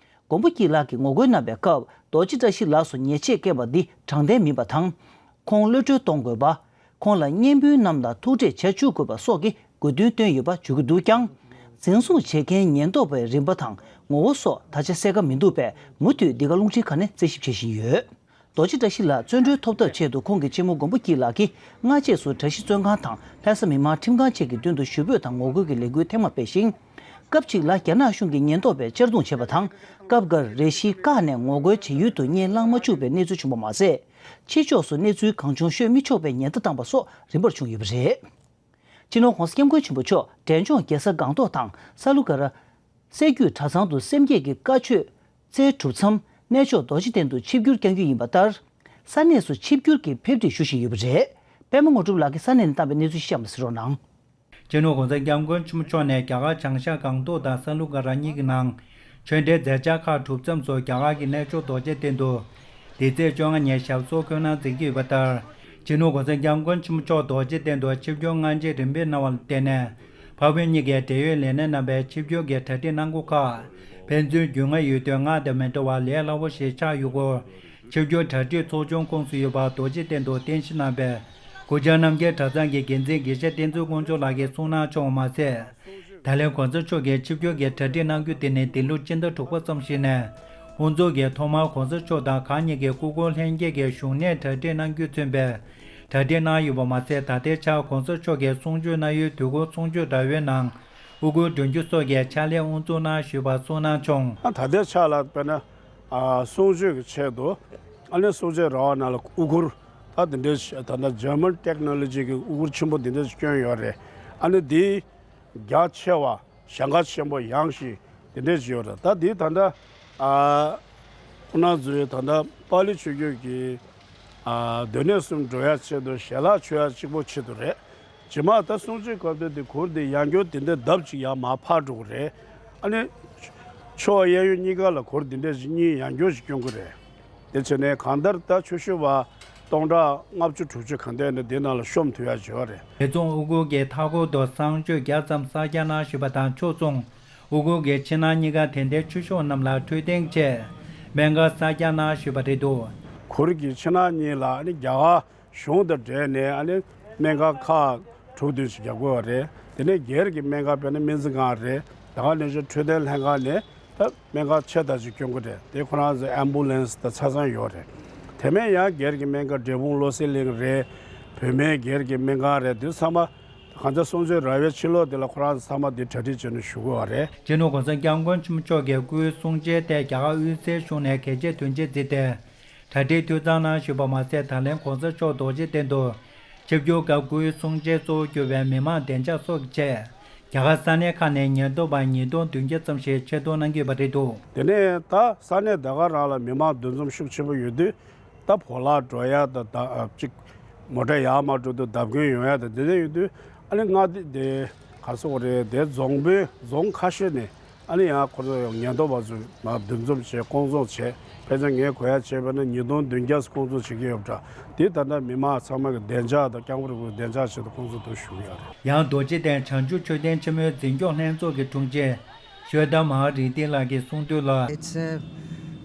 མགོན་པོ་སྐྱིད་ལགས་ཀྱིས་ངོ་རྒོལ་གནང་བའི་སྐབས་རྡོ་རྗེ་བཀྲ་ཤིས་ལགས་སུ་ཉེས་ཆད་བཀལ་བ་འདི་དྲང་བདེན་མིན་པ་དང་། ཁོང་གློད་གྲོལ་གཏོང་དགོས་པ། ཁོང་ལ་བརྙན་དཔྱད་རྣམས་དང་ཐུག་འཕྲད་བྱ་བཅུག་དགོས་པ་སོགས་ཀྱི་དགོས་འདུན་བཏོན་ཡོད་པ་བརྗོད་ཀྱི་འདུག་ཀྱང་། འཛིན་བཟུང་བྱེད་མཁན་ཉེན་རྟོག་པའི་རིམ་པ་དང་ངོ་བོ་སོགས་ད་ཆ་གསལ་ཁ་མི་འདུག་པས། མུ་མཐུད་འདི་ག་རླུང་འཕྲིན་ཁང་ནས་རྩད་ཞིབ་བྱེད་བཞིན་ཡོད། རྡོ་རྗེ་བཀྲ་ཤིས་ལགས་བཙོན་གྲོལ་ཐོབ་ཐབས་ཆེད་དུ་ཁོང་གི་ཆེན་མོ་མགོན་པོ་སྐྱིད་ལགས་ཀྱིས་སྔ་རྗེས་སུ་གྲྭ་བཞི་བཙོན་ཁང་དང་ལྷ་ས་མི་དམངས་ཁྲིམས་ཁང་བཅས་ཀྱི་མདུན་དུ་ཞུ་འབོད་དང་ངོ་རྒོལ་གྱི་ལས་འགུལ་ཐེངས་མང་སྤེལ་ཞིང་། སྐབས་གཅིག་ལ་རྒྱ་ནག་གཞུང་གིས་ཉེན་རྟོག་པས་གཅར་རྡུང་བྱས་པ་དང་། སྐབས་འགར་རེ་ཞིག་བཀག་ནས་ངོ་རྒོལ་བྱེད་ཡུལ་དུ་གཉེན་བླངས་མ་བཅུག་པའི་གནས་ཚུལ་བྱུང་བ་མ་ཟད། ཕྱི་ཕྱོགས་སུ་གནས་ཚུལ་གང་བྱུང་ཤོད་མི་ཆོག་པའི་ཉེན་བརྡ་བཏང་བ་སོགས་རིམ་པར་བྱུང་ཡོད་པ་རེད། སྤྱི་ནོར་༸གོང་ས་༸སྐྱབས་མགོན་ཆེན་པོ་མཆོག་འབྲས་ལྗོངས་རྒྱལ་ས་སྒང་ཏོག་དང་ས་ལུ་ག་ར། སྲད་རྒྱུད་གྲྭ་ཚང་དུ་སེམས་བསྐྱེད་ཀྱི་བཀའ་ཆོས་སྩལ་གྲུབ་མཚམས་གནས་མཆོག་རྡོ་རྗེ་གདན་དུ་ཆིབས་བསྒྱུར་བསྐྱང་རྒྱུ་ཡིན་པ་ལྟར། ས་གནས་སུ་ཆིབས་བསྒྱུར་གྱིས་ཕེབས་ཁྲིད་ཞུ་བཞིན་ཡོད་པ་རེད། པད་མ་དངོས་གྲུབ་ལགས་ཀྱིས་ས་གནས་ནས་བཏང་བའི་གནས་ཚུལ་གཤམ་ལ་གཟིགས་རོགས་གནང་། སྤྱི་ནོར་༸གོང་ས་༸སྐྱབས་མགོན་ཆེན་པོ་མཆོག་ནས་རྒྱ་གར་བྱང་ཤར་སྒང་ཏོག་དང་ས་ལུ་ག་ར་གཉིས་ཀྱི་ནང་ཆོས་འབྲེལ་མཛད་འཆར་ཁག་གྲུབ་མཚམས་སུ་རྒྱ་གར་གྱི་གནས་མཆོག་རྡོ་རྗེ་གདན་དུ་འདི་ཚེས་བཅོ་ལྔ་ཉིན་ཞབས་སོར་འཁོད་གནང་མཛད་ཀྱི་ཡོད་པ་ལྟར། སྤྱི་ནོར་༸གོང་ས་༸སྐྱབས་མགོན་ཆེན་པོ་མཆོག་རྡོ་རྗེ་གདན་དུ་ཆིབས་བསྒྱུར་སྔ་རྗེས་རིམ་པས་གནང་བ་ལ་བརྟེན་ནས། འཕགས་བོད་གཉིས་ཀའི་འབྲེལ་ཡོད་ལས་སྣེ་རྣམ་པས་ཆིབས་བསྒྱུར་གྱི་གྲ་སྒྲིག་གནང་སྒོ་ཁག་ཕན་ཚུན་རྒྱུས་མངའ་ཡོད་དུས་སྔར་དང་མི་འདྲ་བར་ལས་སླ་པོ་ཞིག་ཆགས་ཡོད་སྐོར། ཆིབས་བསྒྱུར་གྲ་སྒྲིག་ཚོགས་ཆུང་ཁོངས་སུ་ཡོད་པ་རྡོ་རྗེ་གདན་དུ་རྟེན་གཞི་གནང་བའི་གུ་ཇར་རྣམ་རྒྱལ་གྲྭ་ཚང་གི་འགན་འཛིན་དགེ་བཤེས་བསྟན་འཛིན་དཀོན་མཆོག་ལགས་ཀྱིས་གསུངས་གནང་བྱུང་བ་མ་ཟད། ད་ལན་༸གོང་ས་མཆོག་གིས་ཆིབས་བསྒྱུར་གྱི་གྲ་སྒྲིག་གནང་རྒྱུ་དེ་ནི་འདི་ལོ་སྤྱི་ཟླ་དྲུག་པ་ཙམ་ཞིག་ནས་དབུ་འཛུགས་ཀྱིས་ཐོག་མར་༸གོང་ས་མཆོག་དང་གང་ཉིད་ཀྱི་སྐུ་འཁོར་ལྷན་རྒྱས་ཀྱི་བཞུགས་གནས་གྲ་སྒྲིག་གནང་རྒྱུས་མཚོན་པའི་གྲ་སྒྲིག་གནང་ཡོད་པ་མ་ཟད། ད་ལྟའི་ཆར་༸གོང་ས་མཆོག་གིས་གསུང་ཆོས་གནང་ཡུལ་དུས་འཁོར་གསུང་ཆོས་དྲ་བའི་ནང་དབུ་སྐོར་སྒྲོན་རྒྱུ་སོགས་ཀྱི་ཕྱག་ལས་དབུ་འཛུགས་གནང་བཞུགས་པ་གསུངས་གནང་བྱུང་། ད་ལྟའི་ཆར་ལ་དཔེར་ན། ཨ། གསུང་ཆོས་ཀྱི་ཆེད་དུ་ཨ་ནི་གསུང་ཆོས་ར་བ་ནང་ལ་དབུ་སྐོར་ད་དེ་འདྲའི་ད་ལྟ་German technology གི་དབུ་སྐོར་ཆེན་པོ་དེ་འདྲ་ཞིག་བསྐྱོན་ཡོད་རེད། ཨ་ནི་དེ་རྒྱ་ཆེ་བ་ཞེང་ཁ་ཆེན་པོ་ཡངས་ཤིང་དེ་འདྲ་ཞིག་ཡོད་རེད། ད་དེ་ད་ལྟ་ཨ་ཁོང་རྣམ་ཚོའི་ད་ལྟ་པཱ་ལི་ཆོས་བརྒྱུད་ཀྱི་ཨ་སྡོད་གནས་སུ་འགྲོ་ཡ་ཆེད་དུ་ཞལ་ལག་མཆོད་ཡ་གཅིག་པོ་ཆེད་དུ་རེད། རྗེས་མ་ད་གསུང་ཆོས་སྐབས་དེ་དེ་གུར་དེ་ཡང་བསྐྱར་དེ་འདྲ་ལྡབ་ཅིག་ཡར་མར་འཕར་འགྲོ་གི་རེད། ཨ་ནི་ཕྱོགས་གཡས་གཡོན་གཉིས་ཀ་ལ་གུར་དེ་འདྲ་ཞིག་གཉིས་ཡང་བསྐྱར་ཞིག་སྐྱོན་གི་རེད། དེ་བྱས་ནས་གང་ལྟར་ད་ཆོས་ཞུ་བ་སྟོང་ཕྲག་ལྔ་བཅུ་དྲུག་ཅུ་གང་དེ་ནི་དེ་ནང་ལ་ཤོམ་ཐུབ་ཡ་བྱེད་པ་རེད། དེ་མཚུངས་དབུ་སྐོར་གྱི་མཐའ་འཁོར་དུ་གསང་སྤྱོད་བརྒྱ་ཙམ་གསར་རྒྱག་གནང་བཞུགས་པ་དང་ཕྱོགས་མཚུངས། དབུ་སྐོར་གྱི་ཕྱི་ནང་གཉིས་ཀ་དད་ལྡན་ཆོས་ཞུ་བ་རྣམས་ལ་འཕྲོད་བསྟེན་ཆེད་སྨན་ཁང་གསར་རྒྱག་གནང་བཞུགས་པ་རེད་འདུག་གུར་གྱི་ཕྱི་ནང་གཉིས་ལ་ནི་རྒྱ་གར་གཞུང་དང་འབྲེལ་ནས་ཨ་ནི་སྨན་ཁང་ཁག་དྲུག་བདུན་ཞིག་རྒྱག་དགོས་པ་རེད། དེ་ནས་སྒེར་གྱི་སྨན་ཁང་དཔེར་ན་སྨན་རྩིས་ཁང་རེད། ད་ག་ནང་བཞིན་འཕྲོད་བསྟེན་ལྷན་ཁང་ནས་ ད་སྨན་ཁང་ཆེ་ཐག་ཅིག་སྐྱོང་གི་རེད། དེ་ཁོ་རང་ཚོ་ཨེམ་བུ་ལན་སི་དང་ཆ་ཚང་ཡོད་རེད། དེ་མིན་ཡང་སྒེར་གྱི་སྨན་ཁང་འབྲས་སྤུངས་བློ་གསལ་གླིང་རེད། བོད་སྨན་སྒེར་གྱི་སྨན་ཁང་རེད། དེ་ཚང་མ་གང་ལྟར་གསུང་ཆོས་ར་བའི་ཕྱི་ལོགས་དེ་ལ་ཁོ་རང་ཚོ་ཚང་མ་དེ་གྲ་སྒྲིག་བྱས་ནས་བཞུགས་ཀྱི་ཡོད་རེད། སྤྱི་ནོར་༸གོང་ས་༸སྐྱབས་མགོན་ཆེན་པོ་མཆོག་གི་སྐུའི་གསུང་ཆོས་ཐད་རྒྱ་གར་དབུས་སའི་གཞུང་ནས་གལ་ཆེའི་དོན་ཆེན་བརྩིས་ཏེ། གྲ་སྒྲིག་འཐུས་ཚང་གནང་ཞུས་པ་མ་ཟད། ད་ལན་༸གོང་ས་མཆོག་རྡོ་རྗེ་གདན་དུ་ཆིབས་བསྒྱུར་སྐབས་སྐུའི་གསུང་ཆོས་གཙོ་བོ་གྱུར་པའི་མི་མང་བདེ་འཇགས་སོགས་ཀྱི་ཆེད། རྒྱ་གར་ས་གནས་ཁག་ནས་ཉེན་རྟོག་པ་ཉིས་སྟོང་བདུན་བརྒྱ་ཙམ་ཞིག་ཆེད་གཏོང་གནང་གི་ཡོད་པ་རེད་འདུག། དེ་ནས་ད་ས་གནས་དེ་ག་རང་ལ་མི་མང་འདུ་འཛོམས་ཤུགས་ཆེན་པོ་ཡོད་དུས། ད་བོར་བརླག་འགྲོ་ཡ་དང་ད་ཅིག་མོ་ཊ་ཡར་མར་འགྲོ་དུས་བརྡབ་སྐྱོན་ཡོང་ཡ་དང་དེ་འདྲ་ཡོད་དུས། ཨ་ནི་མངའ་སྡེ་དེ་ག་སོགས་རེད། དེ་རྫོང་དཔོན་རྫོང་ཁ་ཤས་ནས་ཨ་ནི་ཡང་ཁོ་ཚོ་ཡང་ཉེན་རྟོག་པ་ཚོ་མར་འདུ་འཛོམས་བྱས་སྐོང་ཚོགས་བྱས། ཕལ་ཆེར་ངས་གོ་ཡ་བྱས་པ་ན་ཉིས་སྟོང་བདུན་བརྒྱ་སྐོང་ཚོགས་བྱེད་ཀྱི་ཡོད་པ་འདྲ། དེ་ད་ལྟ་མི་མང་ཚང་མ་གི་བདེ་འཇགས་དང་སྐྱབས་མགོན་རིན་པོ་ཆེ་བདེ་འཇགས་ཆེད་དུ་སྐོང་ཚོགས་དུ་ཞུགས་ཡོད་རེད། ཡང་རྡོ་རྗེ་གདན་བྱང་ཆུབ་མཆོད་རྟེན་ཆེན་མོའི་འཛིན་སྐྱོང་ལྷན་ཚོགས་ཀྱི་དྲུང་ཆེ་ཤོད་ད་མ་ཧཱ་རི་ཏི་ལགས་ཀྱིས་གསུངས་དོན་ལ། It's a,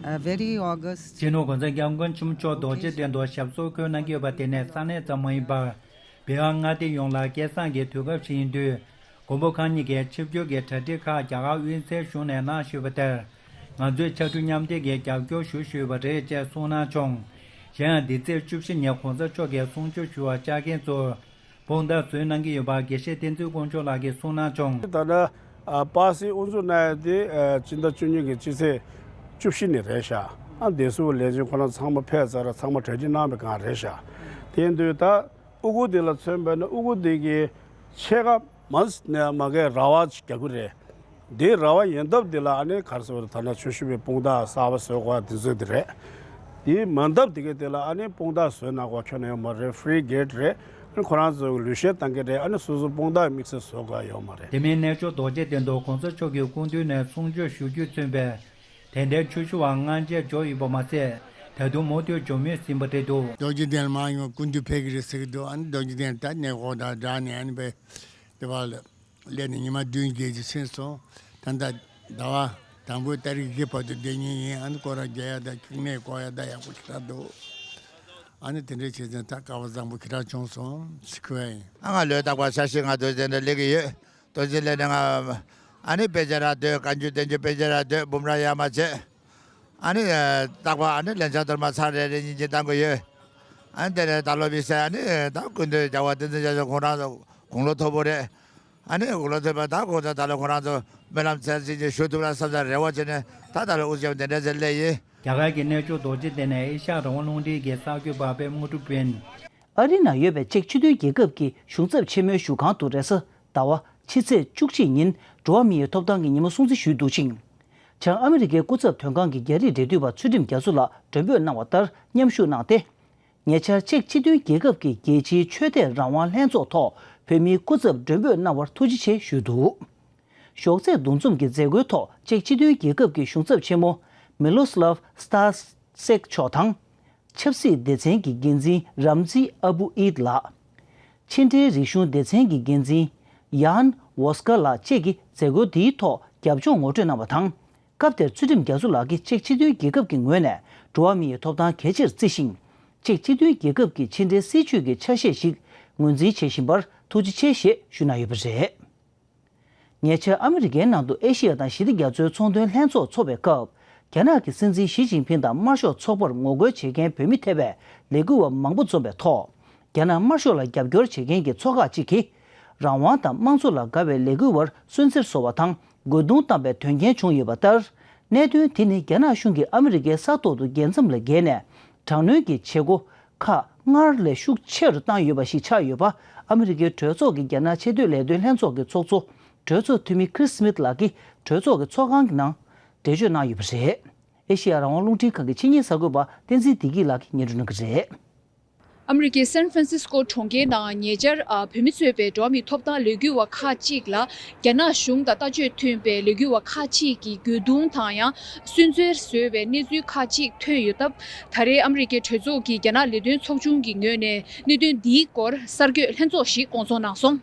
a very august སྤྱི་ནོར་༸གོང་ས་༸སྐྱབས་མགོན་ཆེན་པོ་མཆོག་རྡོ་རྗེ་གདན་དུ་ཞབས་སོར་འཁོད་གནང་གི་ཡོད་པ་དེ་ནི་ས་གནས་ཙམ་མ་ཡིན་པར། བོད་ཨ་མངའ་སྡེ་ཡོངས་ལ་སྐལ་བཟང་གི་དུས་སྐབས་ཤིག་ཡིན་དུས། མགོན་པོ་གང་ཉིད་ཀྱིས་ཆིབས་བསྒྱུར་གྱི་གྲ་སྒྲིག་ཁག་རྒྱ་གར་དབུས་སའི་གཞུང་ནས་གནང་ཞུས་པ་ལྟར། ང་ཚོས་ཕྱར་གྲུ་མཉམ་འདེགས་ཀྱིས་རྒྱབ་སྐྱོར་ཞུ་ཞུས་པ་རེད་ཅེས་གསུངས་གནང་བྱུང་། གཞན་ཡང་འདི་ཚེས་བཅུ་བཞི་ཉིན་གོང་ས་མཆོག་གིས་གསུང་ཆོས་ཞུ་བར་བཅར་མཁན་ཚོར་དཔུང་རྟགས་བཟོས་གནང་གི་ཡོད་པ་དགེ་བཤེས་བསྟན་འཛིན་དཀོན་མཆོག་ལགས་ཀྱིས་གསུངས་གནང་བྱུང་། ད་ལྟ་པ་སེ་དབུ་འཛུགས་གནང་ཡ་དེ་སྤྱི་ཟླ་བཅུ་གཉིས་ཀྱི་སྤྱི་ཚེས་བཅུ་བཞི་ནས་རེད་ཤག། ཨ་བདེ་སྲུང་ལས་བྱེད་ཁོ་རང་ཚང་མ་ཕེབས་ཚར། ཚང་མ་གྲ་སྒྲིག་གནང་བའི་སྒང་རེད་ཤག། དེ་ཡིན་དུས་ད། དབུ་གུར་འདི་ལ་མཚོན་པ་ན་དབུ་གུར་འདི་གི་ཕྱེད་ཀ་མ་ནས་མ་གའི་ར་བ་ཅིག་རྒྱག་གི་རེད། འདི་ར་བ་ཡིན་སྟབས་འདི་ལ་ཨ་ནི་ག་རེ་ཟེར་བ་རེད། ད་ནང་ཆོས་ཞུ་བའི་དཔུང་རྟགས་གསར་པ་བཟོ་དགོས་འདི་ཚོ་འདི་རེད། དེ་མ་འདབ་འདི་གའི་འདི་ལ་ཨ་ནི་དཔུང་རྟགས་བཟོས་གནང་དགོས་ཁྱོན་ནས་ཡོད་མ་རེད། ཕི་རི་གེ་ཊི་རེད། ཨ་ནི་ཁོ་རང་ཚོ་ལུས་ཤེད་བཏང་གི་རེད། ཨ་ནི་སོ་སོ་དཔུང་རྟགས་དམིགས་བསལ་བཟོ་དགོས་ཡོད་མ་རེད། དེ་མིན་གནས་མཆོག་རྡོ་རྗེ་གདན་དུ་གོང་ས་མཆོག་གི་སྐུ་མདུན་ནས་གསུང་ཆོས་ཞུ་རྒྱུས་མཚོན་པའི། དད་ལྡན་ཆོས་ཞུ་བ་སྔ་རྗེས་འབྱོར་ཡོད་པ་མ་ཟད། ད་དུང་མུ་མཐུད་འབྱོར་མུས་ཟིན་པ་རེད་འདུག། རྡོ་རྗེ་གདན་ལ་མར་ཡོང་སྐུ་མདུན་ཕེབས་ཀྱི་རེད་ཟེར་གྱི་འདུག། ཨ་ནི་རྡོ་རྗེ་གདན་ད་གནས་སྐོར་དང་སྦྲགས་ནས་ཨ་ནི་པས་དེ་བ་ལ་སླེབས་ནས་ཉི་མ་བདུན་བརྒྱད་ཅིག་ཕྱིན་སོང་། ད་ལྟ་ཟླ་བ་དང་པོའི་ཏ་རིག་བཞི་བར་དུ་བསྡད་མཁན་ཡིན། ཨ་ནི་སྐོར་ར་རྒྱག་ཡ་དང་ཁྱུག་ནས་སྐོར་ཡ་ད་ཡག་པོ་ཁྱེད་རང་འདུག། ཨ་ནི་དེ་འདྲའི་བྱས་ཙང་ད་སྐལ་བ་བཟང་པོ་ཁྱེད་རང་བྱུང་སོང་ཟེར་གྱི་ཡིན། ཨ་ང་ལོས་རྟག་པར་ཤ་ཤི་ང་དོ་ཅན་དུ་སླེབས་ཀྱི་ཡོད། དོ་ཅན་སླེབས་ནས་ང་ཨ་ནི་དཔེ་ཆ་རག་འདོད། བཀའ་འགྱུར་བསྟན་འགྱུར་དཔེ་ཆ་རག་འདོད། འབུམ་རམས་ཡར་མར་བྱས། ཨ་ནི་རྟག་པར་ཨ་ནི་ལན་ཆགས་རྡོར་མ་ཚར་རེ་རེ་གཉིས་གཉིས་བཏང་གི་ཡོད། ཨ་ནི་དེ་ནས་ད་ལོ་བི་སའི་ཨ་ནི་ད་སྐུ་མདུན་རྒྱལ་བ་བསྟན་འཛིན་རྒྱ་མཚོ་ཁོང་རང་ཚོ་དགུང་ལོ་མཐོ་པོ་རེད། ཨ་ནི་དགུང་ལོ་མཐོ་པོ་ད་ཁོང་ཚོ་ད་ལོ་ཁོང་རང་ཚོ་སྨོན་ལམ་ཚར་གཅིག་གཉིས་ཞུ་ཐུབ་ན་བསམ་ས་རེ་བ་བྱས་ནས་ད་ད་ལོ་དབུ་ཞབས་དེ་འདྲ་ཚེ་སླེབས་ཡིན། རྒྱ་གར་གྱི་གནས་མཆོག་རྡོ་རྗེ་གདན་ནས་ཨེ་ཤ་ཡ་རང་དབང་རླུང་འཕྲིན་གྱི་གསར་འགོད་པ་པད་མ་དངོས་གྲུབ་ཡིན། ཨ་རི་ནང་ཡོད་པའི་ཅེཀ་སྤྱི་མཐུན་རྒྱལ་ཁབ་ཀྱི་གཞུང་ཚབ་ཆེན་མོའི་བཞུགས་ཁང་དུ་རེས་གཟའ་ཟླ་བ་ཕྱི་ཚེས་བཅུ་གཅིག་ཉིན་འགྲོ་བ་མིའི་ཐོབ་ཐང་གི་ཉིན་མོ་སྲུང་བརྩི་ཞུས་འདུག་ཅིང་། བྱང་ཨ་མི་རི་ཀའི་སྐུ་ཚབ་དོན་ཁང་གི་རྒྱ་རིགས་འབྲེལ་མཐུད་པ་ཚུལ་ཁྲིམས་རྒྱ་མཚོ་ལགས་མགྲོན་འབོད་གནང་བ་ལྟར་མཉམ་ཞུགས་གནང་སྟེ། ཉེ་ཆར་ཅེཀ་སྤྱི་མཐུན་རྒྱལ་ཁབ་ཀྱི་རྒྱལ་སྤྱིའི་ཆོས་དད་རང་དབང་ལྷན་ཚོགས་ཐོག་བོད་མིའི་སྐུ་ཚབ་མགྲོན་འབོད་གནང་བར་ཐུགས་རྗེ་ཆེ་ཞུས་འདུག། ཞོགས་ཚད་འདུ་འཛོམས་ཀྱི་མཛད་སྒོའི་ཐོག་ཅེཀ་སྤྱི་མཐུན་རྒྱལ་ཁབ་ཀྱི་གཞུང་ཚབ་ཆེན་མོ་མི་ལོ་སི་ལབ་སི་ཏཱ་སེག་མཆོག་དང་། ཆབ་སྲིད་སྡེ་ཚན་གྱི་འགན་འཛིན་རམ་ཛི་ཨ་བུ་ཨིད་ལགས། ཕྱི་འབྲེལ་རིག་གཞུང་སྡེ་ཚན་གྱི་འགན་འཛིན་ཡཱན་ཝོ་སི་ཀ་ལགས་བཅས་ཀྱིས་མཛད་སྒོ་འདིའི་ཐོག་རྒྱབ་ལྗོངས་ངོ་སྤྲོད་གནང་བ་དང་། སྐབས་དེར་ཚུལ་ཁྲིམས་རྒྱ་མཚོ་ལགས་ཀྱིས་ཅེཀ་སྤྱི་མཐུན་རྒྱལ་ཁབ་ཀྱི་ངོས་ནས་འགྲོ་བ་མིའི་ཐོབ་ཐང་གལ་ཆེར་བརྩི་ཞིང་། ཅེཀ་སྤྱི་མཐུན་རྒྱལ་ཁབ་ཀྱི་ཕྱི་འབྲེལ་སྲིད་ཇུས་ཀྱི་ཆ་ཤས་ཤིག་ངོས་འཛིན་བྱེད་བཞིན་པར་ཐུགས་རྗེ་ཆེ་ཞེས་ཞུ་གནང་ཡོད་པ་རེད། ཉེ་ཆར་ཨ་མི་རི་ཀའི་ནང་དུ་ཨེ་ཤི་ཡ་དང་ཞི་བདེ་རྒྱ་མཚོའི་ཚོང་དོན་ལྷན་ཚོགས་འཚོགས་པའི་སྐབས། རྒྱ་ནག་གི་སྲིད་འཛིན་ཞི་ཅིན་ཕིང་དང་དམར་ཤོག་ཚོགས་པར་ངོ་རྒོལ་བྱེད་མཁན་བོད་མི་ཐེ་བའི་ལས་འགུལ་བ་མང་པོ་འཛོམས་པའི་ཐོག་རྒྱ་ནག་དམར་ཤོག་ལ་རྒྱབ་སྐྱོར་བྱེད་མཁན་གྱི་ཚོགས་ཁག་ཅིག་གིས། རང་དབང་དང་དམངས་གཙོ་ལ་དགའ་བའི་ལས་འགུལ་བར་སུན་གཙེར་བཟོ་བ་དང་རྒོལ་རྡུང་བཏང་པའི་དོན་རྐྱེན་བྱུང་ཡོད་པ་ལྟར། གནད་དོན་དེ་ནི་རྒྱ་ནག་གཞུང་གིས་ཨ་མི་རི་ཀའི་ས་ཐོག་ཏུ་རྒྱལ་མཚམས་ལ་བརྒལ་ནས། དྲག་གནོན་གྱི་བྱེད་སྒོ་ཁག་སྔར་ལས་ཤུགས་ཆེ་རུ་བཏང་ཡོད་པ་ཞིག་ཆགས་ཡོད་པ། ཨ་མི་རི་ཀའི་གྲོས་ཚོགས་ཀྱི་རྒྱ་ནག་ཆེས་མཐོའི་ལས་དོན་ལྷན་ཚོགས་ཀྱི་ཚོགས་གཙོ་གྲོས་ཚོགས་འཐུས་མི་ཁྲིས་སྨིད་ལགས་ཀྱིས་གྲོས་ཚོགས་ཀྱི་ཚོགས་ཁང་གི་ནང་འགྲེལ་བརྗོད་གནང་ཡོད་པ་རེད། ཨེ་ཤེ་ཡ་རང་དབང་རླུང་འཕྲིན་ཁང་གི་ཆེད་གཉེར་གསར་འགོད་པ་བསྟན་འཛིན་བདེ་སྐྱིད་ལགས་ཀྱིས་སྙན་སྒྲོན་གནང་གི་རེད། ཨ་མི་རི་ཀའི་སན་ཧྥ་རན་སིས་ཀོ་གྲོང་ཁྱེར་ནང་ཉེ་ཆར་ཨ་བོད་མི་གཙོས་པའི་འགྲོ་བ་མིའི་ཐོབ་ཐང་ལས་འགུལ་བ་ཁག་ཅིག་ལ་རྒྱ་ནག་གཞུང་དང་ལྟ་སྤྱོད་མཐུན་པའི་ལས་འགུལ་བ་ཁག་ཅིག་གིས་རྒོལ་རྡུང་དང་ཡང་སུན་གཙེར་བཟོས་པའི་གནས་ཚུལ་ཁག་ཅིག་ཐོན་ཡོད་སྟབས། ད་རེས་ཨ་མི་རི་ཀའི་གྲོས་ཚོགས་ཀྱི་རྒྱ་ནག་ལས་དོན་ཚོགས་ཆུང་གི་ངོས་ནས་གནད་དོན་འདིའི་སྐོར་གསར་འགོད་ལྷན་ཚོགས་ཤིག་བསྐོང་ཚོགས་གནང་སོང་།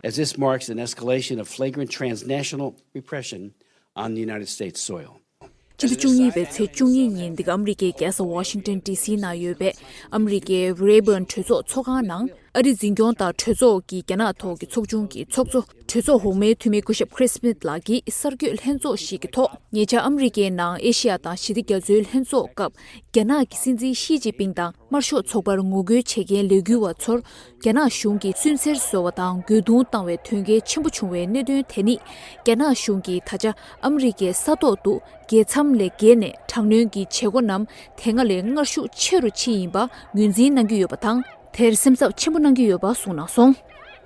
As this marks an escalation of flagrant transnational repression on the United States soil. ཕྱི་ཟླ་བཅུ་གཉིས་པའི་ཚེས་བཅུ་གཉིས་ཉིན་འདི་ག་ཨ་མི་རི་ཀའི་རྒྱལ་ས་ཝ་ཤིང་ཏན་ཌི་སི་ནང་ཡོད་པའི་ཨ་མི་རི་ཀའི་རེ་བྷརན་གྲོས་ཚོགས་ཚོགས་ཁང་ནང་ ཨ་རི་འཛིན་སྐྱོང་དང་གྲོས་ཚོགས་ཀྱི་རྒྱ་ནག་ཐོག་གི་ཚོགས་ཆུང་གི་ཚོགས་གཙོ་གྲོས་ཚོགས་འོག་མའི་འཐུས་མི་སྐུ་ཞབས་Chris Smith་ལགས་ཀྱིས་གསར་འགོད་ལྷན་ཚོགས་ཤིག་གི་ཐོག་ཉེ་ཆར་ཨ་མི་རི་ཀའི་ནང་ཨེ་ཤི་ཡ་དང་ཞི་བདེ་རྒྱ་མཚོའི་ལྷན་ཚོགས་སྐབས་རྒྱ་ནག་གི་སྲིད་འཛིན་ཞི་ཅིན་ཕིང་དང་དམར་ཤོག་ཚོགས་པར་ངོ་རྒོལ་བྱེད་མཁན་ལས་འགུལ་བ་ཚོར་རྒྱ་ནག་གཞུང་གིས་སུན་གཙེར་བཟོ་བ་དང་རྒོལ་རྡུང་བཏང་བའི་དོན་རྐྱེན་ཆེན་པོ་བྱུང་བའི་གནད་དོན་དེ་ནི་རྒྱ་ནག་གཞུང་གིས་ད་ཆ་ཨ་མི་རི་ཀའི་ས་ཐོག་ཏུ་རྒྱལ་མཚམས་ལས་བརྒལ་ནས་དྲག་གནོན་གྱི་བྱེད་སྒོ་རྣམས་དེ་སྔ་ལས་སྔར་ཤུགས་ཆེ་རུ་ཕྱིན་ཡིན་པ་ངོས་འཛིན་གནང་གི་ཡོད་པ་དང་། དེར་སེམས་འཚབ་ཆེན་པོ་གནང་གི་ཡོད་པ་གསུངས་གནང་སོང་།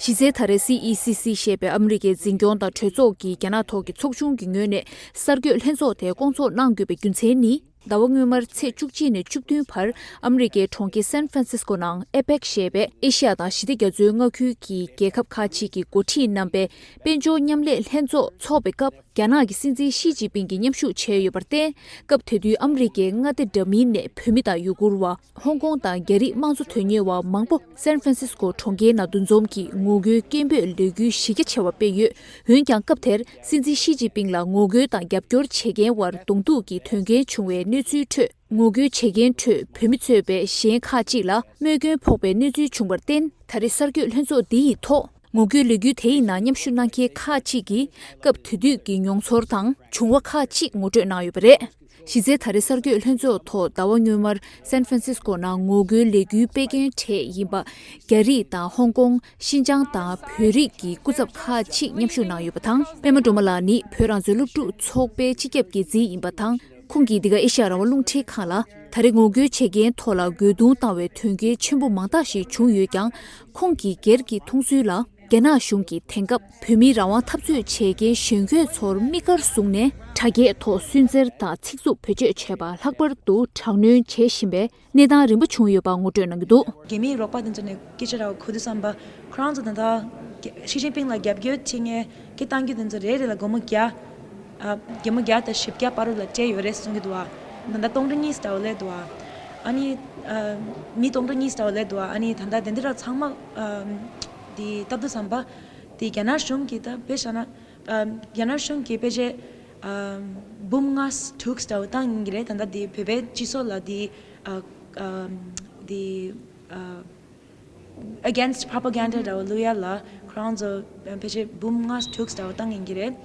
གཞི་རྩའི་ད་རེས་སི་ཨི་སི་སི་ཞེས་པའི་ཨ་མི་རི་ཀའི་འཛིན་སྐྱོང་དང་གྲོས་ཚོགས་ཀྱི་རྒྱ་ནག་ཐོག་གི་ཚོགས་ཆུང་གི་ངོས་ནས་གསར་འགོད་ལྷན་ཚོགས་དེ་བསྐོང་ཚོགས་གནང་དགོས་པའི་རྒྱུ་མཚན་ནི། ཟླ་བ་སྔོན་མར་ཚེས་བཅུ་གཅིག་ནས་བཅུ་བདུན་བར་ཨ་མི་རི་ཀའི་གྲོང་ཁྱེར་སན་ཧྥ་རན་སིས་ཀོ་ནང་ཨེ་པེག་ཞེས་པའི་ཨེ་ཤི་ཡ་དང་ཞི་བདེ་རྒྱ་མཚོའི་མངའ་ཁུལ་གྱི་རྒྱལ་ཁབ་ཁག་ཅིག་གི་འགོ་ཁྲིད་རྣམ་པའི་དཔལ་འབྱོར་མཉམ་ལས་ལྷན་ཚོགས་འཚོགས་པའི་སྐབས། རྒྱ་ནག་གི་སྲིད་འཛིན་ཞི་ཅིན་ཕིང་གིས་མཉམ་ཞུགས་བྱས་ཡོད་པར་བརྟེན། སྐབས་དེ་དུས་ཨ་མི་རི་ཀའི་མངའ་སྡེ་འདྲ་མིན་ནས་བོད་མི་དང་ཡུ་གུར་བ། ཧོང་ཀོང་དང་རྒྱ་རིགས་དམངས་གཙོ་དོན་གཉེར་བ་མང་པོ་སན་ཧྥ་རན་སིས་ཀོ་གྲོང་ཁྱེར་ནང་འདུ་འཛོམས་ཀྱིས་ངོ་རྒོལ་སྐད་འབོད་ལས་འགུལ་གཞི་རྒྱ་ཆེ་བ་སྤེལ་ཡོད། འོན་ཀྱང་སྐབས་དེར་སྲིད་འཛིན་ཞི་ཅིན་ཕིང་ལ་ངོ་རྒོལ་དང་རྒྱབ་སྐྱོར་བྱེད་མཁན་བར་གདོང་ཐུག་གི་དོན་རྐྱེན་བྱུང་བའི་གནས་ཚུལ་ཁྲོད། ངོ་རྒོལ་བྱེད་མཁན་ཁྲོད་བོད་མི་གཙོས་པའི་གཞན་ཁག་ཅིག་ལ་རྨས་སྐྱོན་ཕོག་པའི་གནས་ཚུལ་བྱུང་བར་བརྟེན། ད་རེས་གསར་འགོད་ལྷན་ཚོགས་འདི་ཡི་ཐོག་ངོ་རྒོལ་ལས་འགུལ་དེ་ཡི་ནང་མཉམ་ཞུགས་གནང་མཁན་ཁག་ཅིག་གིས་སྐབས་དེ་དུས་ཀྱི་མྱོང་ཚོར་དང་བྱུང་བ་ཁག་ཅིག་ངོ་སྤྲོད་གནང་ཡོད་པ་རེད། གཞི་རྩའི་ད་རེས་གསར་འགོད་ལྷན་ཚོགས་ཐོག་ཟླ་བ་སྔོན་མར་སན་ཧྥ་རན་སིས་ཀོ་ནང་ངོ་རྒོལ་ལས་འགུལ་སྤེལ་མཁན་གྲས་ཡིན་པ། རྒྱ་རིགས་དང་ཧོང་ཀོང་། ཤིན་ཅང་དང་བོད་རིགས་ཀྱི་སྐུ་ཚབ་ཁག་ཅིག་མཉམ་ཞུགས་གནང་ཡོད་པ་དང་། པད་མ་སྒྲོལ་མ་ལགས་ནི་བོད་རང་བཙན་སློབ་ཕྲུག་ཚོགས་པའི་སྤྱི་ཁྱབ་འགན་འཛིན་ཡིན་པ་དང་། ཁོང་གིས་འདི་ག་ཨེ་ཤ་ཡ་རང་དབང་རླུང་འཕྲིན་ཁང་ལ། ད་རེས་ངོ་རྒོལ་བྱེད་མཁན་ཐོག་ལ་རྒོལ་རྡུང་བཏང་བའི་དོན་རྐྱེན་ཆེན་པོ་མང་དག་ཞིག་བྱུང་ཡོད་ཀྱང་། ཁོང་གིས་སྒེར་གྱི་མཐོང་ཚུལ་ལ། རྒྱ་ནག་གཞུང་གིས་དེང་སྐབས་བོད་མིའི་རང་དབང་འཐབ་རྩོད་བྱེད་མཁན་གཞོན་སྐྱེས་ཚོར་དམིགས་བཀར་བཟུང་ནས། དྲ་རྒྱའི་ཐོག་སུན་གཙེར་དང་ཚིག་རྩུབ་བེད་སྤྱོད་བྱས་པ་ལྷག་པར་དུ་དྲག་གནོན་བྱེད་བཞིན་པའི་གནས་སྟངས་རིམ་པ་བྱུང་ཡོད་པ་ངོ་སྤྲོད་གནང་གི་འདུག། རྒྱ་མིའི་རོགས་པ་དེ་ཚོ་ནས་སྐད་ཆ་ར་བ་གོ་དུས་ཙམ་པ། ཁོ་རང་ཚོ་ད་ལྟ་ཞི་ཅིན་ཕིང་ལ་རྒྱབ་སྐྱོར་བྱེད་མཁན་སྐད་བཏང་རྒྱུ་དེ་ཚོ་རེ་རེ་ལ་སྒོར་མོ་བརྒྱ། ཨ། སྒོར་མོ་བརྒྱ་དང་བཞི་བརྒྱ་བར་ལ་སྤྲད་ཡོད་རེད་གསུང་གི་འདུག་བ། ད་ལྟ་སྟོང་ཕྲག་གཉིས་ལྟ་བུ་སླེབས་འདུག་བ། ཨ་ནི། ཨ། མི་སྟོང་ཕྲག་གཉིས་ལྟ་བུ་སླེབས་འདུག་བ། ཨ་ནི་ད་ལྟ་དེ་འདི་ར་ཚང་མ། ཨ། དེ་ལྟ་དུས་ཙམ་པ། དེ་རྒྱ་ནག་གཞུང་གིས་ད་དཔེ་བཞག་ན། ཨ། རྒྱ་ནག་གཞུང་གིས་ཕལ་ཆེར། ཨ། འབུམ་ལྔ་དྲུག་ལྟ་བུ་བཏང་ཡིན་གྱི་རེད། ད་ལྟ་དེ་བོད་པའི་སྤྱི་ཚོགས་ལ་དེ། ཨ། ཨ། དེ། ཨ། against propaganda་འདྲ་བོ་བླུག་ཡ་ལ་ཁོ་རང་ཚོ་ཕལ་ཆེར་འབུམ་ལྔ་དྲུག་ལྟ་བུ་བཏང་ཡིན་གྱི་རེད།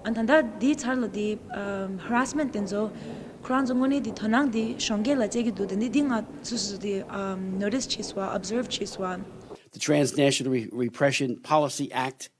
ཨ། ད་ལྟ་འདིའི་ཚར་ལ་དེ་ཨམ་harassment་དེ་ཚོ་ཁོ་རང་ཚོ་དངོས་གནས་དེ་དོ་སྣང་དེ་གཞོན་སྐྱེས་ལ་སྤྲད་ཀྱི་འདུག། དེ་འདི་འདི་ང་སོ་སོ་དེ་ཨམ་notice་བྱས་སོང་། observe་བྱས་སོང་། The Transnational Re- Repression Policy Act,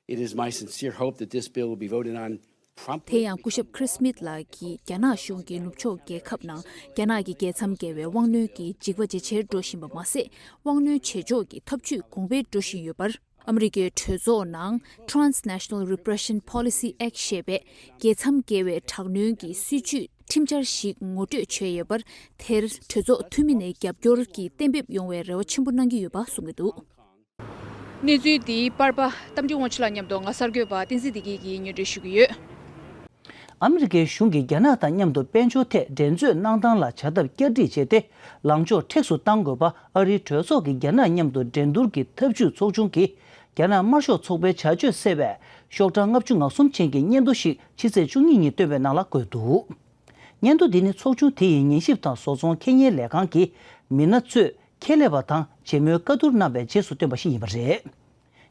it is my sincere hope that this bill will be voted on promptly. དེ་ཡང་སྐུ་ཞབས་Chris Smith་ལགས་ཀྱིས་རྒྱ་ནག་གཞུང་གིས་ནུབ་ཕྱོགས་རྒྱལ་ཁབ་ནང་རྒྱ་ནག་གི་རྒྱལ་མཚམས་བརྒལ་བའི་དབང་གནོན་གྱི་འཇིགས་པ་ཇེ་ཆེར་འགྲོ་བཞིན་པ་མ་ཟད། དབང་གནོན་བྱེད་ཕྱོགས་ཀྱི་ཐབས་ཇུས་གོང་འཕེལ་འགྲོ་བཞིན་ཡོད་པར། ཨ་མི་རི་ཀའི་གྲོས་ཚོགས་ནང་Transnational Repression Policy Act་ཞེས་པའི་རྒྱལ་མཚམས་བརྒལ་བའི་དྲག་གནོན་གྱི་སྲིད་ཇུས་ཁྲིམས་འཆར་ཞིག་ངོ་སྤྲོད་བྱས་ཡོད་པར། དེར་གྲོས་ཚོགས་འཐུས་མི་ནས་རྒྱབ་སྐྱོར་གྱི་གཏན་འབེབས་ཡོང་བའི་རེ་བ་ཆེན་པོ་གནང་གི་ཡོད་པ་གསུངས་ཀྱི་འདུག། གནས་ཚུལ་འདིའི་པར་པ་རྟ་མགྲིན་དབང་ཕྱུག་ལགས་མཉམ་དུ་ང་གསར་འགོད་པ་བསྟན་འཛིན་བདེ་སྐྱིད་ཀྱིས་སྙན་སྒྲོན་ཞུ་གི་ཡོད། ཨ་མི་རི་ཀའི་གཞུང་གིས་རྒྱ་ནག་དང་མཉམ་དུ་དཔལ་འབྱོར་ཐད་འགྲན་རྩོད་གནང་སྟངས་ལ་བྱ་ཐབས་བསྐྱར་སྒྲིག་བྱས་ཏེ། ལངས་ཕྱོགས་མཁྲེགས་སུ་གཏང་དགོས་པ་ཨ་རིའི་གྲོས་ཚོགས་ཀྱི་རྒྱ་ནག་མཉམ་དུ་འགྲན་བསྡུར་གྱི་ཐབས་ཇུས་ཚོགས་ཆུང་གིས། རྒྱ་ནག་དམར་ཤོག་ཚོགས་པའི་བྱ་སྤྱོད་གསལ་བའི་ཤོག་གྲངས་ལྔ་བཅུ་ང་གསུམ་ཅན་གྱི་སྙན་ཐོ་ཞིག་ཕྱི་ཚེས་བཅུ་གཉིས་ཉིན་བཏོན་པའི་ནང་ལ་འཁོད་འདུག། སྙན་ཐོ་འདི་ནི་ཚོགས་ཆུང་དེ་ཡི་ཉན་ཞིབ་དང་བཟོ་ཚོང་ཁེ་ཉེན་ལས་ཁང་གི་མི་སྣ་ཚོས་ཁྱད་ལས་པ་དང་བྱེད་མོལ་བཀའ་བསྡུར་གནང་བའི་རྗེས་སུ་བཏོན་པ་ཞིག་ཡིན་པ་རེད།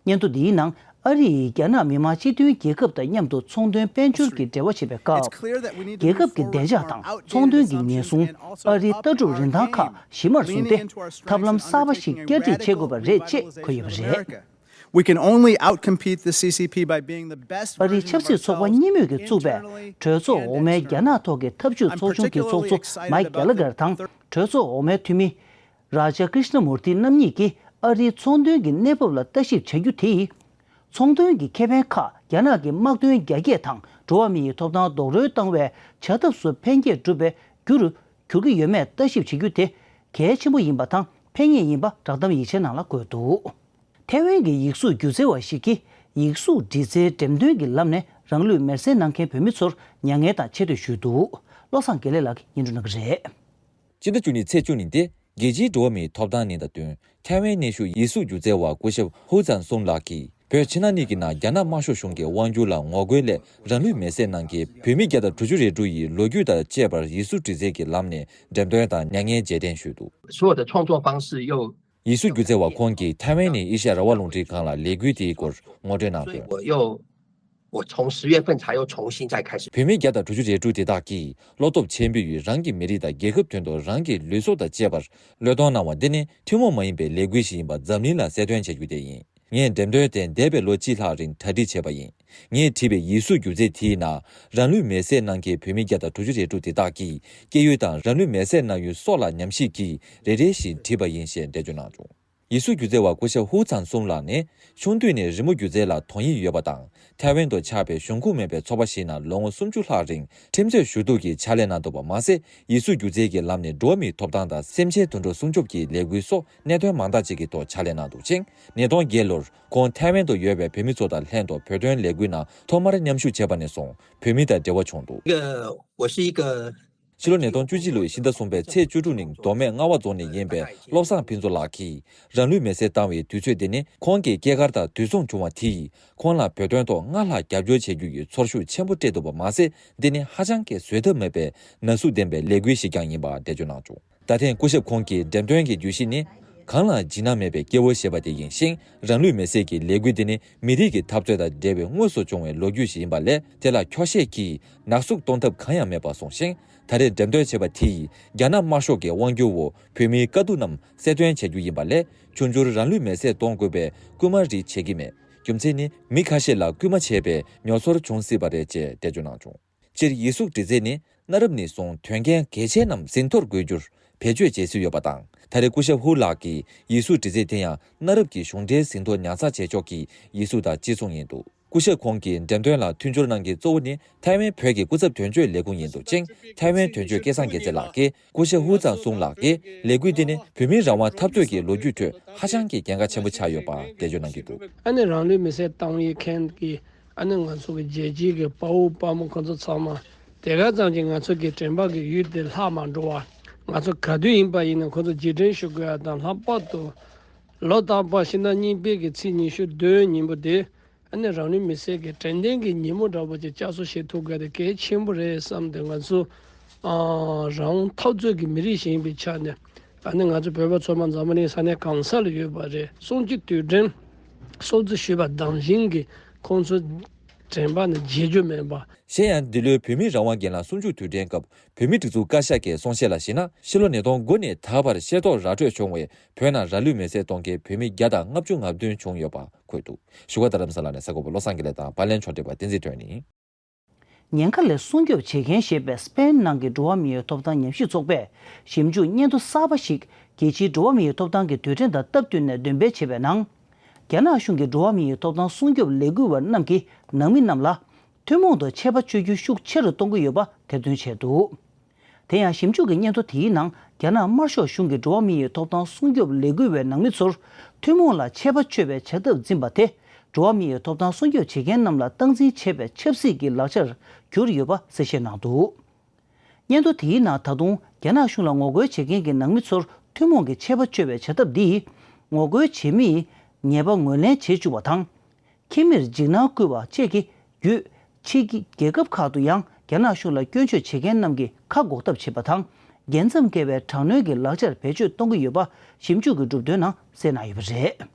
སྙན་ཐོ་འདིའི་ནང་ཨ་རི་ཡིས་རྒྱ་ནག་མི་དམངས་སྤྱི་མཐུན་རྒྱལ་ཁབ་དང་མཉམ་དུ་ཚོང་དོན་དཔལ་འབྱོར་གྱི་འབྲེལ་བ་བྱེད་པའི་སྐབས། རྒྱལ་ཁབ་ཀྱི་བདེ་འཇགས་དང་ཚོང་དོན་གྱི་ཉེན་སྲུང་། ཨ་རིའི་ལྟ་གྲུབ་རིན་ཐང་ཁག་གཞི་མར་བཟུང་སྟེ། ཐབས་ལམ་གསར་པ་ཞིག་བསྐྱར་སྒྲིག་བྱེད་དགོས་པ་རེད་ཅེས་འཁོད་ཡོད་པ་རེད། We can only outcompete the C C P by being the best ཨ་རིའི་version of ཆབ་སྲིད་ཚོགས་པ་ourselves གཉིས་མོས་ཀྱིས་བཙུགས་པའི་internally གྲོས་ཚོགས་འོག་མའི་རྒྱ་ནག་ཐོག་གི་ཐབས་ཇུས་ཚོགས་ཆུང་གི་ཚོགས་གཙོ་Mike Gallagher་དང་གྲོས་ཚོགས་འོག་མའི་འཐུས་མི་Raja Krishnamoorthi་རྣམ་གཉིས་ཀྱིས་ཨ་རིའི་ཚོང་དོན་གྱི་གནས་བབ་ལ་ལྟ་ཞིབ་བྱ་རྒྱུ་དེས། ཚོང་དོན་གྱི་ཁེ་ཕན་ཁག་རྒྱ་ནག་གི་དམག་དོན་རྒྱ་སྐྱེད་དང་འགྲོ་བ་མི་ཡི་ཐོབ་ཐང་རྡོག་རོལ་བཏང་བའི་བྱ་ཐབས་སུ་ཕན་སྐྱེད་སྒྲུབ་པའི་རྒྱུར་གྱུར་གྱི་ཡོད་མེད་ལྟ་ཞིབ་བྱེད་རྒྱུ་དེ་གལ་ཆེན་པོ་ཡིན་པ་དང་ཕན་ངེས་ཡིན་པ་བསྒྲགས་གཏམ་ཡིག་ཆའི་ནང་ལ་འཁོད་འདུག། ཐའེ་ཝན་གྱི་ཡིག་གཟུགས་སྒྱུ་རྩལ་བ་ཞིག་གིས་ཡིག་གཟུགས་འབྲི་རྩལ་འགྲེམས་སྟོན་གྱི་ལམ་ནས་རང་ལུས་མེར་སྲེག་གནང་མཁན་བོད་མི་ཚོར་མྱ་ངན་དང་ཆེ་བསྟོད་ཞུས་འདུག། བློ་བཟང་དགེ་ལེགས་ལགས་ཀྱིས་སྙན་སྒྲོན་གནང་གི་རེད། སྤྱི་ཟླ་བཅུ་གཉིས་ཚེས་བཅུ་ཉིན་ཏེ། རྒྱལ་སྤྱིའི་འགྲོ་བ་མིའི་ཐོབ་ཐང་ཉིན་དང་བསྟུན། ཐའེ་ཝན་གནས་བཞུགས་ཡིག་གཟུགས་སྒྱུ་རྩལ་བ་སྐུ་ཞབས་ཧུའུ་ཙན་སུན་ལགས་ཀྱིས། བོད་ཕྱི་ནང་གཉིས་ཀྱི་ནང་རྒྱ་ནག་དམར་ཤོག་གཞུང་གི་དབང་སྒྱུར་ལ་ངོ་རྒོལ་སླད་རང་ལུས་མེར་སྲེག་གནང་མཁན་བོད་མི་བརྒྱ་དང་དྲུག་ཅུ་རེ་དྲུག་ཡི་ལོ་རྒྱུས་དང་བཅས་པར་ཡིག་གཟུགས་འབྲི་རྩལ་གྱི་ལམ་ནས་འགྲེམས་སྟོན་དང་མྱ་ངན་རྗེས་དྲན་ཞུས་འདུག། 所有的创作方式又 ཡེ་སུ་སྒྱུ་རྩལ་བ་ཁོང་གིས་ཐའེ་ཝན་ནས་ཨེ་ཤ་ཡ་རང་དབང་རླུང་འཕྲིན་ཁང་ལ་ལས་འགུལ་དེའི་སྐོར་ངོ་སྤྲོད་གནང་དོན། 我又，我从十月份才又重新再开始。 བོད་མི་བརྒྱ་དང་དྲུག་ཅུ་རེ་དྲུག་དེ་དག་གིས་བློ་སྟོབས་ཆེན་པོས་རང་གི་མི་རིགས་དང་རྒྱལ་ཁབ་དོན་དུ་རང་གི་ལུས་སྲོག་དང་བཅས་པར་བློས་གཏོང་གནང་བ་འདི་ནི་ཐུན་མོང་མ་ཡིན་པའི་ལས་འགུལ་ཞིག་ཡིན་པ་འཛམ་གླིང་ལ་གསལ་སྟོན་བྱ་རྒྱུ་དེ་ཡིན། ངས་འགྲེམས་སྟོན་དེ་འདས་པའི་ལོ་གཅིག་ལྷག་རིང་གྲ་སྒྲིག་བྱས་པ་ཡིན། ངས་བྲིས་པའི་ཡེ་སུ་སྒྱུ་རྩལ་དེའི་ནང་རང་ལུས་མེར་སྲེག་གནང་མཁན་བོད་མི་བརྒྱ་དང་དྲུག་ཅུ་རེ་དྲུག་དེ་དག་གིས་སྐྱེ་ཡུལ་དང་རང་ལུས་མེར་སྲེག་གནང་ཡུལ་སོགས་ལ་ཉམས་ཞིབ་ཀྱིས་རེ་རེ་བཞིན་བྲིས་པ་ཡིན་ཞེས་འགྲེལ་བརྗོད་གནང་བྱུང་། ཡེ་སུ་སྒྱུ་རྩལ་བ་སྐུ་ཞབས་ཧུའུ་ཚང་སུང་ལགས་ནི་ཆུང་དུས་ནས་རི་མོ་སྒྱུ་རྩལ་ལ་དོན་ཡིད་ཡོད་པ་དང་། ཐའེ་ཝན་དུ་ཆགས་པའི་གཞུང་ཁུངས་མེད་པའི་ཚོགས་པ་ཞིག་ནང་ལོ་ངོ་སུམ་ཅུ་ལྷག་རིང་ཁྲིམས་རྩོད་ཞུ་གཏུག་གི་ཕྱག་ལས་གནང་འདུག་པ་མ་ཟད། ཡེ་སུ་སྒྱུ་རྩལ་གྱི་ལམ་ནས་འགྲོ་བ་མིའི་ཐོབ་ཐང་དང་སེམས་ཅན་དུད་འགྲོ་སྲུང་སྐྱོབ་ཀྱི་ལས་འགུལ་སོགས་གནད་དོན་མང་དག་ཅིག་གི་ཐོག་ཕྱག་ལས་གནང་འདུག་ཅིང་། ཉིས་སྟོང་བརྒྱད་ལོར་ཁོང་ཐའེ་ཝན་དུ་ཡོད་པའི་བོད་མི་ཚོ་དང་ལྷན་དུ་བོད་དོན་ལས་འགུལ་ནང་ཐོག་མར་མཉམ་ཞུགས་བྱས་པ་ནས་བཟུང་བོད་མི་དང་འབྲེལ་བ་བྱུང་འདུག 这个我是一个 ཕྱི་ལོ་ཉིས་སྟོང་བཅུ་གཅིག་ལོའི་ཕྱི་ཟླ་གསུམ་པའི་ཚེས་བཅུ་དྲུག་ཉིན་མདོ་སྨད་རྔ་བ་རྫོང་ནས་ཡིན་པའི་བློ་བཟང་ཕུན་ཚོགས་ལགས་ཀྱིས་རང་ལུས་མེར་སྲེག་བཏང་བའི་དུས་ཚོད་འདི་ནི་ཁོང་གི་སྐྱེས་སྐར་དང་དུས་མཚུངས་བྱུང་བ་དེས་ཁོང་ལ་བོད་དོན་ཐོག་སྔར་ལྷག་རྒྱབ་སྐྱོར་བྱེད་རྒྱུ་ཡི་ཚོར་ཤུགས་ཆེན་པོ་སྤྲད་འདུག་པ་མ་ཟད། འདི་ནི་ཧ་ཅང་གི་བཟོད་ཐབས་མེད་པའི་ན་ཟུག་ལྡན་པའི་ལས་འགུལ་ཞིག་ཀྱང་ཡིན་པ་འགྲེལ་བརྗོད་གནང་བྱུང་། ད་ཐེངས་སྐུ་ཞབས་ཁོང་གི་འགྲེམས་སྟོན་གྱི་བརྗོད་གཞི་ནི། གང་ལ་འཇིགས་སྣང་མེད་པའི་སྐྱེ་བོ་ཞེས་པ་དེ་ཡིན་ཞིང་། རང་ལུས་མེར་སྲེག་གི་ལས་འགུལ་འདི་ནི་མི་རིགས་ཀྱི་འཐབ་རྩོད་དང་འབྲེལ་བའི་དངོས་སུ་བྱུང་བའི་ལོ་རྒྱུས་ཤིག་ཡིན་པ་ལས། དེ་ལ་འཁྱོག་བཤད་ཀྱིས་ནག་བསུབ་གཏོང་ཐབས་གང་ཡང་མེད་པ་གསུངས་ཤིང་། ད་རེས་འགྲེམས་སྟོན་བྱས་པ་དེ་ཡིས་རྒྱ་ནག་དམར་ཤོག་གི་དབང་སྒྱུར་འོག་བོད་མིའི་དཀའ་སྡུག་རྣམས་གསལ་སྟོན་བྱ་རྒྱུ་ཡིན་པ་ལས། ཆུང་ཆུང་རང་ལུས་མེར་སྲེག་གཏོང་དགོས་པའི་སྐུལ་མ་རེ་བྱེད་ཀྱི་མེད། རྒྱུ་མཚན་ནི་མི་ཁ་ཤས་ལ་སྐུལ་མ་བྱས་པའི་མྱོང་ཚོར་བྱུང་སྲིད་པ་རེད་ཅེས་འགྲེལ་བརྗོད་གནང་བྱུང་། སྤྱིར་ཡེ་སུ་སྒྱུ་རྩལ་ནི་གནའ་རབས་ནས་བཟུང་དོན་རྐྱེན་གལ་ཆེ་རྣམས་ཟིན་ཐོར་འགོད་རྒྱུར་བེད་སྤྱོད་བྱེད་སྲོལ་ཡོད་པ་དང་། ད་རེས་སྐུ་ཞབས་ཧུ་ལགས་ཀྱིས་ཡེ་སུ་སྒྱུ་རྩལ་དེ་ཡང་གནའ་རབས་ཀྱི་གཞུང་འབྲེལ་ཟིན་ཐོ་ཉར་ཚགས་བྱེད་ཕྱོགས་ཀྱི་ཡེ་སུ་དང་གཅིག་མཚུངས་ཡིན་འདུག་སྐུ་ཞབས་ཁོང་གིས་འགྲེམས་སྟོན་ལ་མཐུན་འགྱུར་གནང་མཁན་གཙོ་བོ་ནི་ཐའེ་ཝན་བོད་ཀྱི་སྐུ་ཚབ་དོན་གཅོད་ལས་ཁུངས་ཡིན་འདུག་ཅིང་། ཐའེ་ཝན་དོན་གཅོད་སྐལ་བཟང་རྒྱལ་མཚན་ལགས་ཀྱིས་སྐུ་ཞབས་ཧུའུ་ཚང་སུང་ལགས་ཀྱིས་ལས་འགུལ་འདི་ནི་བོད་མིའི་རང་དབང་འཐབ་རྩོད་ཀྱི་ལོ་རྒྱུས་ཁྲོད་ཧ་ཅང་གི་གལ་འགངས་ཆེན་པོ་ཆགས་ཡོད་པ་འགྲེལ་བརྗོད་གནང་གི་འདུག་ཨ་ནི་རང་ལུས་མེར་སྲེག་བཏང་ཡས་མཁན་གྱི་ཨ་ནི་ང་ཚོ་གི་རྒྱལ་སྤྱིའི་གི་དཔའ་བོ་དཔའ་མོ་ཁོ་ཚོ་ཚང་མ་དེ་ག་ཙམ་གྱིས་ང་ཚོ་གི་དྲན་པ་གི་ཡུལ་དེ་ལྷག་མ་འགྲོ་བ། ང་ཚོ་ག་དུས་ཡིན་པ་ཡིན་ན་ཁོ་ཚོ་རྗེས་དྲན་ཞུ་དགོས་ཡ་དང་། ལྷག་པར་དུ་ལོ་རྟག་པར་ཕྱི་ཟླ་གཉིས་པའི་གི་ཚེས་ཉི་ཤུ་བདུན་ཉིན་པོ་དེ་ཨ་ནི་རང་ལུས་མེར་སྲེག་གི་དྲན་རྟེན་གྱི་ཉིན་མོ་འདྲ་པོ་ཅིག་བསྐྱར་གསོ་བྱེད་ཐུབ་དགོས་དེ་གལ་ཆེན་པོ་རེད་བསམ་སྟེ། ང་ཚོ་ཨ་རང་དབང་འཐབ་རྩོད་ཀྱི་མི་རིགས་ཤིག་ཡིན་པའི་ཆ་ནས་ཨ་ནི་ང་ཚོ་བོད་པ་ཚང་མ་འཛམ་བུ་གླིང་ས་གནས་གང་ས་ལ་ཡོད་པ་རེད། གསུང་སྤྱི་དུས་དྲན་སྲུང་བརྩི་ཞུས་པ་དང་བཞིན་གྱི་ཁོང་ཚོ་དྲན་པ་ནི་བརྗེད་རྒྱུ་མེད་པ། གཞན་ཡང་འདི་ལོའི་བོད་མིའི་རང་དབང་སྒེར་ལངས་གསུམ་བཅུ་དུས་དྲན་སྐབས་བོད་མིའི་སྒྲིག་འཛུགས་བཀའ་ཤག་གིས་གསུང་བཤད་ལ་གཞིགས་ན། ཕྱི་ལོ་ཉིས་སྟོང་དགུ་ནས་ད་བར་ཤེས་རྟོགས་ར་སྤྲོད་བྱུང་བའི་བོད་ནང་རང་ལུས་མེར་སྲེག་གཏོང་མཁན་བོད་མི་བརྒྱ་དང་ལྔ་བཅུ་ང་བདུན་བྱུང་ཡོད་པ་འཁོད་འདུག་བཞུགས་སྒར་རྡ་རམ་ས་ལ་ནས་གསར་འགོད་པ་བློ་བཟང་དགེ་ལེགས་དང་པར་ལེན་ཕྱོགས་སྒྲིག་པ་བསྟན་འཛིན་དོན་ཡིན། ཉེན་ཁ་ལས་སྲུང་སྐྱོབ་བྱེད་མཁན་ཞེས་པའི་སྤེན་ནང་གི་འགྲོ་བ་མིའི་ཐོབ་ཐང་ཉམས་ཞིབ་ཚོགས་པས་ཞིབ་འཇུག་སྙན་ཐོ་གསར་པ་ཞིག་རྒྱལ་སྤྱིའི་འགྲོ་བ་མིའི་ཐོབ་ཐང་གི་དུས་དྲན་དང་སྟབས་བསྟུན་ནས་འདོན་སྤེལ་བྱས་པའི་ནང་། རྒྱ་ནག་གཞུང་གིས་འགྲོ་བ་མིའི་ཐོབ་ཐང་སྲུང་སྐྱོབ་ལས་འགུལ་བ་རྣམས་ཀྱི་ནང་མི་རྣམས་ལ་ཐུན་མོང་དུ་ཆད་པ་གཅོད་རྒྱུ་ཤུགས་ཆེ་རུ་གཏོང་གི་ཡོད་པ་ཐེར་འདོན་བྱས་འདུག་དེ་ཡང་ཞིབ་འཇུག་གི་སྙན་ཐོ་དེའི་ནང་། རྒྱ་ནག་དམར་ཤོག་གཞུང་གིས་འགྲོ་བ་མིའི་ཐོབ་ཐང་སྲུང་སྐྱོབ་ལས་འགུལ་བའི་ནང་མི་ཚོར་ཐུན་མོང་ལ་ཆད་པ་གཅོད་པའི་བྱ་ཐབས་འཛིན་པ་དེ། འགྲོ་བ་མིའི་ཐོབ་ཐང་སྲུང་སྐྱོབ་བྱེད་མཁན་རྣམས་ལ་སྟངས་འཛིན་བྱེད་པའི་ཆབ་སྲིད་ཀྱི་ལག་ཆར་གྱུར་ཡོད་པ་གསལ་བཤད་གནང་འདུག་སྙན་ཐོ་དེའི་ནང་། ད་དུང་རྒྱ་ནག་གཞུང་ལ་ངོ་རྒོལ་བྱེད་མཁན་གྱི་ནང་མི་ཚོར་ཐུན་མོང་གི་ཆད་པ་གཅོད་པའི་བྱ་ཐབས་འདིས། ངོ་རྒོལ་བྱེད་མིས་ཉེས་པ་ངོས་ལེན་བྱེད་བཅུག་པ་དང་། ཁྱིམ་མིར་འཇིགས་སྣང་བསྐུལ་བ་བཅས་ཀྱི་བརྒྱུད། ཕྱི་རྒྱལ་ཁབ་ཁག་ཏུ་ཡང་རྒྱ་ནག་གཞུང་ལ་སྐྱོན་བརྗོད་བྱེད་མཁན་རྣམས་ཀྱི་ཁ་འགོག་ཐབས་བྱེད་པ་དང་། རྒྱལ་མཚམས་བརྒལ་བའི་དྲག་གནོན་གྱི་ལག་ཆར་བེད་སྤྱོད་གཏོང་གི་ཡོད་པ་ཞིབ་འཇུག་གི་གྲུབ་དོན་ནང་གསལ་གནང་ཡོད་པ་རེད།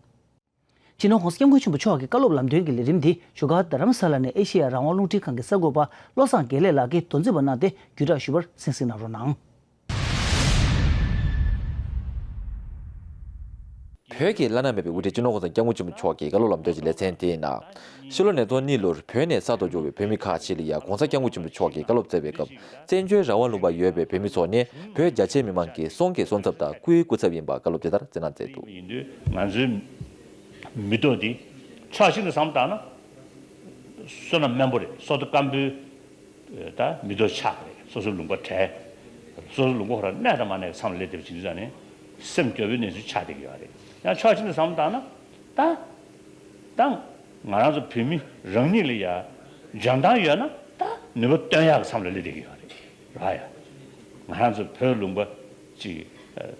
སྤྱི་ནོར་༸གོང་ས་༸སྐྱབས་མགོན་ཆེན་པོ་མཆོག་གི་བཀའ་སློབ་ལམ་སྟོན་གྱི་ལས་རིམ་འདི་བཞུགས་སྒར་རྡ་རམ་ས་ལ་ནས་ཨེ་ཤེ་ཡ་རང་དབང་རླུང་འཕྲིན་ཁང་གི་གསར་འགོད་པ་བློ་བཟང་དགེ་ལེགས་ལགས་ཀྱིས་མདོ་འཛིན་པ་གནང་སྟེ་བརྒྱུད་བསྒྲགས་ཞུ་བར་གསན་གཟིགས་གནང་རོགས་གནང་། བོད་ཀྱི་བླ་ན་མེད་པའི་དབུ་ཁྲིད་སྤྱི་ནོར་༸གོང་ས་༸སྐྱབས་མགོན་ཆེན་པོ་མཆོག་གི་བཀའ་སློབ་ལམ་སྟོན་གྱི་ལེ་ཚན་དེའི་ནང་། ཕྱི་ལོ་ཉིས་སྟོང་གཉིས་ལོར་བོད་ནས་གསར་དུ་འབྱོར་བའི་བོད་མི་ཁག་ཅིག་ལ་ཡང་༸གོང་ས་༸སྐྱབས་མགོན་ཆེན་པོ་མཆོག་གིས་བཀའ་སློབ་སྩལ་བའི་སྐབས། བཙན་བྱོལ་རང་དབང་ལུང་པར་ཡོད་པའི་བོད་མི་ཚོ་ནི་བོད་རྒྱ་ཆེའི་མི་མང་གི་གསུང་གི་གསུང་ཚབ་དང་སྐུའི་སྐུ་ཚབ་ཡིན་པ་བཀའ་སློབ་དེ་ལྟར་སྩལ་གནང་མཛད་འདུག་ཡིན་དུས་ང་ཚོའི་མི་ཐོག་འདི་ཕྱོགས་གཅིག་ནས་བསམ་བཏང་ན་བསོད་ནམས་དམན་པོ་རེད། བསོད་བདེ་སྐམ་པོའི་ད་མི་ཐོག་ཆགས་པ་རེད། སོ་སོའི་ལུང་པ་བྲལ། སོ་སོའི་ལུང་པ་ཁོ་རང་གནས་དང་མ་གནས་ཀྱི་མཚམས་ལ་སླེབས་བསྡད་པ་བྱེད་དུས་ཙང་ནས་སེམས་སྐྱོ་བོའི་གནས་ཚུལ་ཆགས་བསྡད་ཀྱི་ཡོད་རེད། ཡང་ཕྱོགས་གཅིག་ནས་བསམ་བཏང་ན་ད་ད་ང་རང་ཚོ་བོད་མི་རང་ཉིད་ལ་ཡ་འཇོན་ཐང་ཡོད་ན་ད་ནུས་པ་བཏོན་ཡག་གི་མཚམས་ལ་སླེབས་བསྡད་ཀྱི་ཡོད་རེད། ར་ཡ། ང་རང་ཚོ་བོད་ལུང་པ་ཅིག་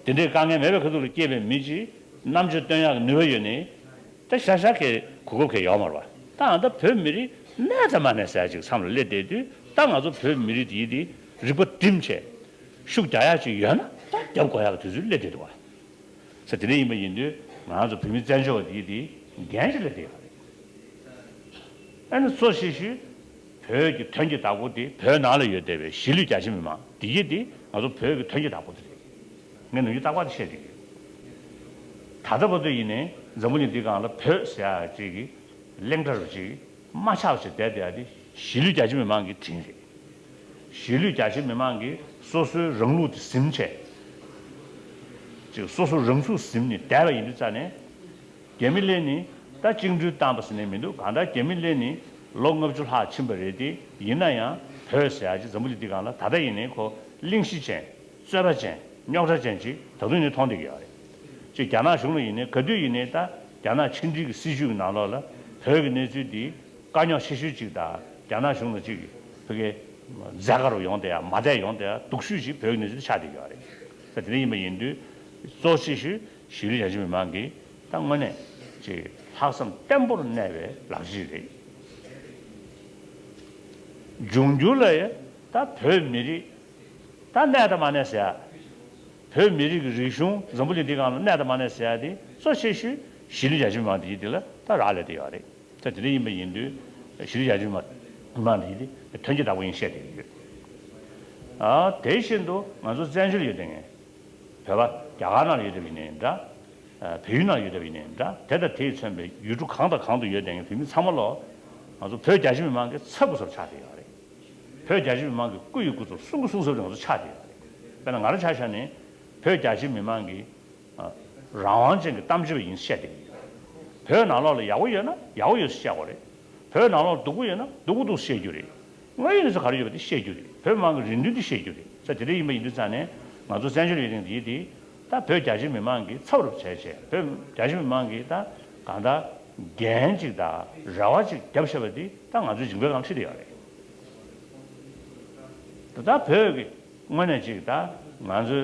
དེ་འདྲའི་དཀའ་ངལ་མེད་པའི་ཁ་ཐུག་ལ་སྐྱེས་པའི་མི་ཅིག་རྣམ་དཔྱོད་བཏོན་ཡག་གི་ནུས་པ་ཡོད་ནི་ད་ཤ་ཤ་གི་གོ་སྐབས་གི་ཡོད་མ་རེད་པ། ད་ཨ་ད་བོད་མི་རིགས་གནས་དང་མ་གནས་ཟེར་ཡག་ཅིག་མཚམས་ལ་སླེབས་བསྡད་དུས་ད་ང་ཚོ་བོད་མི་རིགས་དེ་ཡིན་དེ་རིག་པ་བསྒྲིམས་བྱས་ཤུགས་རྒྱག་ཡག་ཅིག་ཡོད་ན་ད་རྒྱབ་དགོས་ཡག་གི་དུས་ཚོད་སླེབས་བསྡད་འདུག་པ། ས་དེ་འདྲ་ཡིན་པ་ཡིན་དུས་ང་ཚོ་བོད་མི་བཙན་བྱོལ་བ་དེ་དེ་འགན་ཞིག་ལས་དེ་ཡོད་རེད། ཨ་ནི་གཙོ་ཆེ་ཤོས་བོད་ཀྱི་ཐོན་སྐྱེད་བདག་པོ་དེ་བོད་ནང་ལ་ཡོད་བསྡད་པའི་གཞིས་ལུས་རྒྱ་ཆེ་མི་མང་དེ་གྱིས་དེ་ང་ཚོ་བོད་ཀྱི་ཐོན་སྐྱེད་བདག་པོ་དེ་རེད། ངས་ནམ་རྒྱུན་རྟག་པར་དེ་བཤད་བསྡད་ཀྱི་ཡོད། ད་ལྟ་བར་དུ་ཡིན་ནའི་འཛམ་བུ་གླིང་འདི་སྒང་ལ་བོད་ཟེར་ཡག་ཅིག་གི་གླེང་སྒྲ་རུ་ཅིག་མ་ཆགས་པ་ཞིག་བསྡད་བསྡད་ཡག་དེ་གཞིས་ལུས་རྒྱ་ཆེ་མི་མང་གི་དྲིན་རེད། གཞིས་ལུས་རྒྱ་ཆེ་མི་མང་གིས་སོ་སོའི་རང་ལུགས་དེ་ཟིན་བྱས། ཅིག་སོ་སོ་རང་ཚུགས་ཟིན་ནས་བསྡད་པ་ཡིན་དུས་ཙང་ནས། རྒྱ་མི་སླེབས་ནས་ད་བཅིངས་འགྲོལ་བཏང་པ་ཟེར་ནས་མི་འདུག་གང་ལྟར་རྒྱ་མི་སླེབས་ནས་ལོ་ལྔ་བཅུ་ལྷག་ཕྱིན་པ་རེད་དེ། ཡིན་ན་ཡང་བོད་ཟེར་ཡག་ཅིག་འཛམ་བུ་གླིང་འདི་སྒང་ལ་ད་ལྟ་ཡིན་ནའི་ཁོ་གླེང་གཞི་ཅན། རྩོད་པ་ཅན། རྙོག་དྲ་ཅན་ཅིག་ད་དུང་ཡིན་ནའི་མཐོང་བསྡད་ཀྱི་ཡོད་རེད། ཅིག་རྒྱ་ནག་གཞུང་ལ་ཡིན་ནའི་ག་དུས་ཡིན་ནའི་ད་རྒྱ་ནག་ཕྱི་འབྲེལ་གྱི་སྲིད་བྱུས་ཀྱི་ནང་ལོགས་ལ་བོད་ཀྱི་གནས་ཚུལ་འདི་དཀའ་རྙོག་ཆེ་ཤོས་ཅིག་དང་རྒྱ་ནག་གཞུང་ལ་ཅིག་བོད་སྐད་མཛད་དཀའ་རུ་ཡོང་བསྡད་ཡ་མ་བསྡད་ཡོང་བསྡད་ཡ་སྡུག་ཤོས་ཅིག་བོད་ཀྱི་གནས་ཚུལ་དེ་ཆགས་བསྡད་ཀྱི་ཡོད་རེད། ད་དེ་འདྲ་ཡིན་པ་ཡིན་དུས་གཙོ་ཆེ་ཤོས་གཞིས་ལུས་རྒྱ་ཆེ་མི་མང་གིས་ད་དངོས་གནས་ཅིག་ལྷག་བསམ་བརྟན་པོར་གནས་པའི་ལག་རྗེས་རེད། འབྱུང་འགྱུར་ལ་ཡ་ད་བོད་མི་རིགས་ད་གནས་དང་མ་གནས་ཟེར་ཡ། བོད་མི་རིགས་ཀྱི་རིག་གཞུང་འཛམ་བུ་གླིང་འདི་སྒང་ལ་གནས་དང་མ་གནས་ཟེར་ཡ་དེ་གཙོ་ཆེ་ཤོས་གཞིས་ལུས་རྒྱ་ཆེ་མི་མང་དེ་ཡིན་དེ་ལ་ད་རག་ལས་བསྡད་ཡོད་རེད། ད་དེ་འདྲ་ཡིན་པ་ཡིན་དུས་གཞིས་ལུས་རྒྱ་ཆེ་མི་མང་དེ་ཡིན་དེ་ཐོན་སྐྱེད་བདག་པོ་ཡིན་བཤད་བསྡད་ཀྱི་ཡོད། ཨ་དེ་བཞིན་དུ་ང་ཚོ་བཙན་བྱོལ་ཡོད་དེ་ངས། བོད་པ་རྒྱ་གར་ནང་ལ་ཡོད་པ་ཡིན་ནའི་འདྲ། བལ་ཡུལ་ནང་ལ་ཡོད་པ་ཡིན་ནའི་འདྲ། དེ་དང་དེས་མཚོན་པའི་ཡུལ་གྲུ་གང་དང་གང་དུ་ཡོད་བསྡད་མཁན་བོད་མི་ཚང་མ་ལོ། ང་ཚོ་བོད་རྒྱ་ཆེ་མི་མང་གི་ཚབ་སྐུ་ཚབ་ཆགས་བསྡད་ཡོད་རེད། བོད་རྒྱ་ཆེ་མི་མང་གི་སྐུ་ཡི་སྐུ་ཚབ་གསུང་གི་གསུང་ཚབ་ང་ཚོ་ཆགས་བསྡད་ཡོད་རེད། དཔེར་ན་ང་རང་ཆ་བཞག་ནས་བོད་རྒྱ་ཆེ་མི་མང་གི་རང་དབང་ཅན་གྱི་གཏམ་བརྗོད་པ་ཡིན་བཤད་བསྡད་ཀྱི་ཡོད། བོད་ནང་ལོགས་ལ་ཡག་པོ་ཡོད་ན་ཡག་པོ་ཡོད་ཟེར་བཤད་དགོས་རེད། བོད་ནང་ལོགས་སྡུག་པོ་ཡོད་ན་སྡུག་པོ་འདུག་བཤད་རྒྱུ་རེད། དངོས་ཡོད་གནས་ཚུལ་ག་རེ་ཡོད་པ་དེ་བཤད་རྒྱུ་རེད། བོད་མི་མང་གི་རེ་འདུན་དེ་བཤད་རྒྱུ་རེད། ས་དེ་འདྲ་ཡིན་པ་ཡིན་དུས་ཙང་ནས་ང་ཚོ་བཙན་བྱོལ་ཡོད་མཁན་དེ་ད་བོད་རྒྱ་ཆེ་མི་མང་གི་ཚབ་རུ་བྱས་བྱས་བོད་རྒྱ་ཆེ་མི་མང་གི་ད་གང་ལྟར་འགན་ཅིག་དང་རེ་བ་ཅིག་བརྒྱབ་བཞག་པ་དེ་ད་ང་ཚོའི་མཇིང་པའི་སྒང་ཁྲིད་བསྡད་ཡོད་རེད། ད་ལྟ་བོད་ཀྱི་དངོས་གནས་ཅིག་ད་ང་ཚོའི་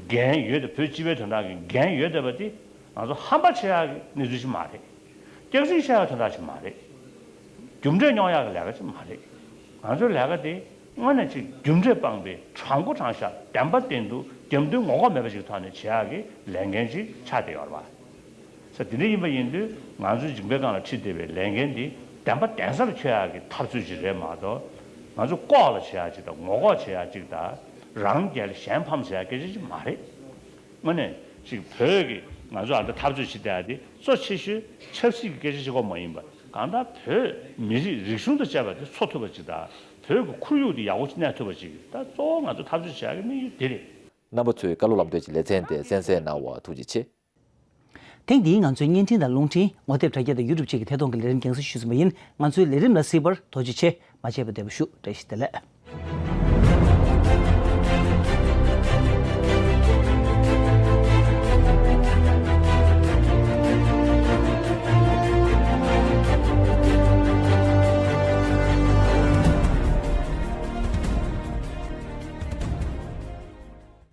འགན་ཡོད་དེ་བོད་སྤྱི་པའི་དོན་དག་གི་འགན་ཡོད་བསྡད་པ་དེ་ང་ཚོ་ཧམ་པ་བྱེད་ཡག་གི་གནས་ཚུལ་ཞིག་མ་རེད། སྐྱག་རྫུན་བཤད་ཡག་དོན་དག་ཞིག་མ་རེད། རྒྱུ་འབྲས་རྙོག་ཡག་གི་ལས་ཀ་ཞིག་མ་རེད། ང་ཚོའི་ལས་ཀ་དེ་དངོས་གནས་ཅིག་རྒྱུ་འབྲས་སྤངས་པའི་དྲང་པོ་དྲང་བཞག་བདེན་པ་བདེན་ཐུག་རྒྱབ་མདུན་ངོ་ལྐོག་མེད་པ་ཞིག་ཐོག་ནས་བྱེད་ཡག་གི་ལས་འགན་ཅིག་ཆགས་བསྡད་ཡོད་རེད་པ། ས་དེ་འདྲ་ཡིན་པ་ཡིན་དུས་ང་ཚོའི་མཇིང་པའི་སྒང་ལ་ཁྲིད་བསྡད་པའི་ལས་འགན་འདི་བདེན་པ་བདེན་སར་འཁྱོལ་ཡག་གི་འཐབ་རྩོད་ཅིག་རེད་མ་གཏོགས། ང་ཚོ་ལྐོག་ལ་བྱེད་ཡག་ཅིག་དང་ངོ་ལྐོག་བྱེད་ཡག་ཅིག་དང་། རང་རྒྱལ་གཞན་ཕམ་བྱེད་ཡག་སྐད་ཆ་ཅིག་མ་རེད། དངོས་གནས་ཅིག་བོད་ཀྱི་ང་ཚོ་ཨ་མདའ་འཐབ་རྩོད་བྱེད་བསྡད་ཡག་དེ་གཙོ་ཆེ་ཤོས་ཆབ་སྲིད་ཀྱི་སྐད་ཆ་ཅིག་ཀྱང་མ་ཡིན་པ། གང་ལྟར་བོད་མི་རིགས་རིག་གཞུང་དང་བཅས་པ་དེ་འཚོ་ཐུབ་པ་ཅིག་དང་། བོད་ཀྱི་ཁོར་ཡུག་དེ་ཡག་པོ་ཅིག་གནས་ཐུབ་པ་ཅིག་ད་གཙོ་བོ་ང་ཚོ་འཐབ་རྩོད་བྱེད་ཡག་གི་དམིགས་ཡུལ་དེ་རེད། རྣམ་པ་ཚོས་བཀའ་སློབ་ལམ་སྟོན་གྱི་ལེ་ཚན་དེ་གསན་གཟིགས་གནང་བར་ཐུགས་རྗེ་ཆེ། ཐེངས་འདིའི་ང་ཚོའི་བརྙན་འཕྲིན་དང་རླུང་འཕྲིན། ངོ་དེབ་དྲ་རྒྱ་དང་ཡུ་ཊུབ་བཅས་ཀྱི་ཐད་གཏོང་གི་ལས་རིམ་རྒྱང་སྲིང་ཞུས་ཟིན་པ་ཡིན། ང་ཚོའི་ལས་རིམ་ལ་གཟིགས་པར་ཐུགས་རྗེ་ཆེ། མ་བརྗེད་པར་བདེ་པོ་བཞུགས། བཀྲ་ཤིས་བདེ་ལེགས།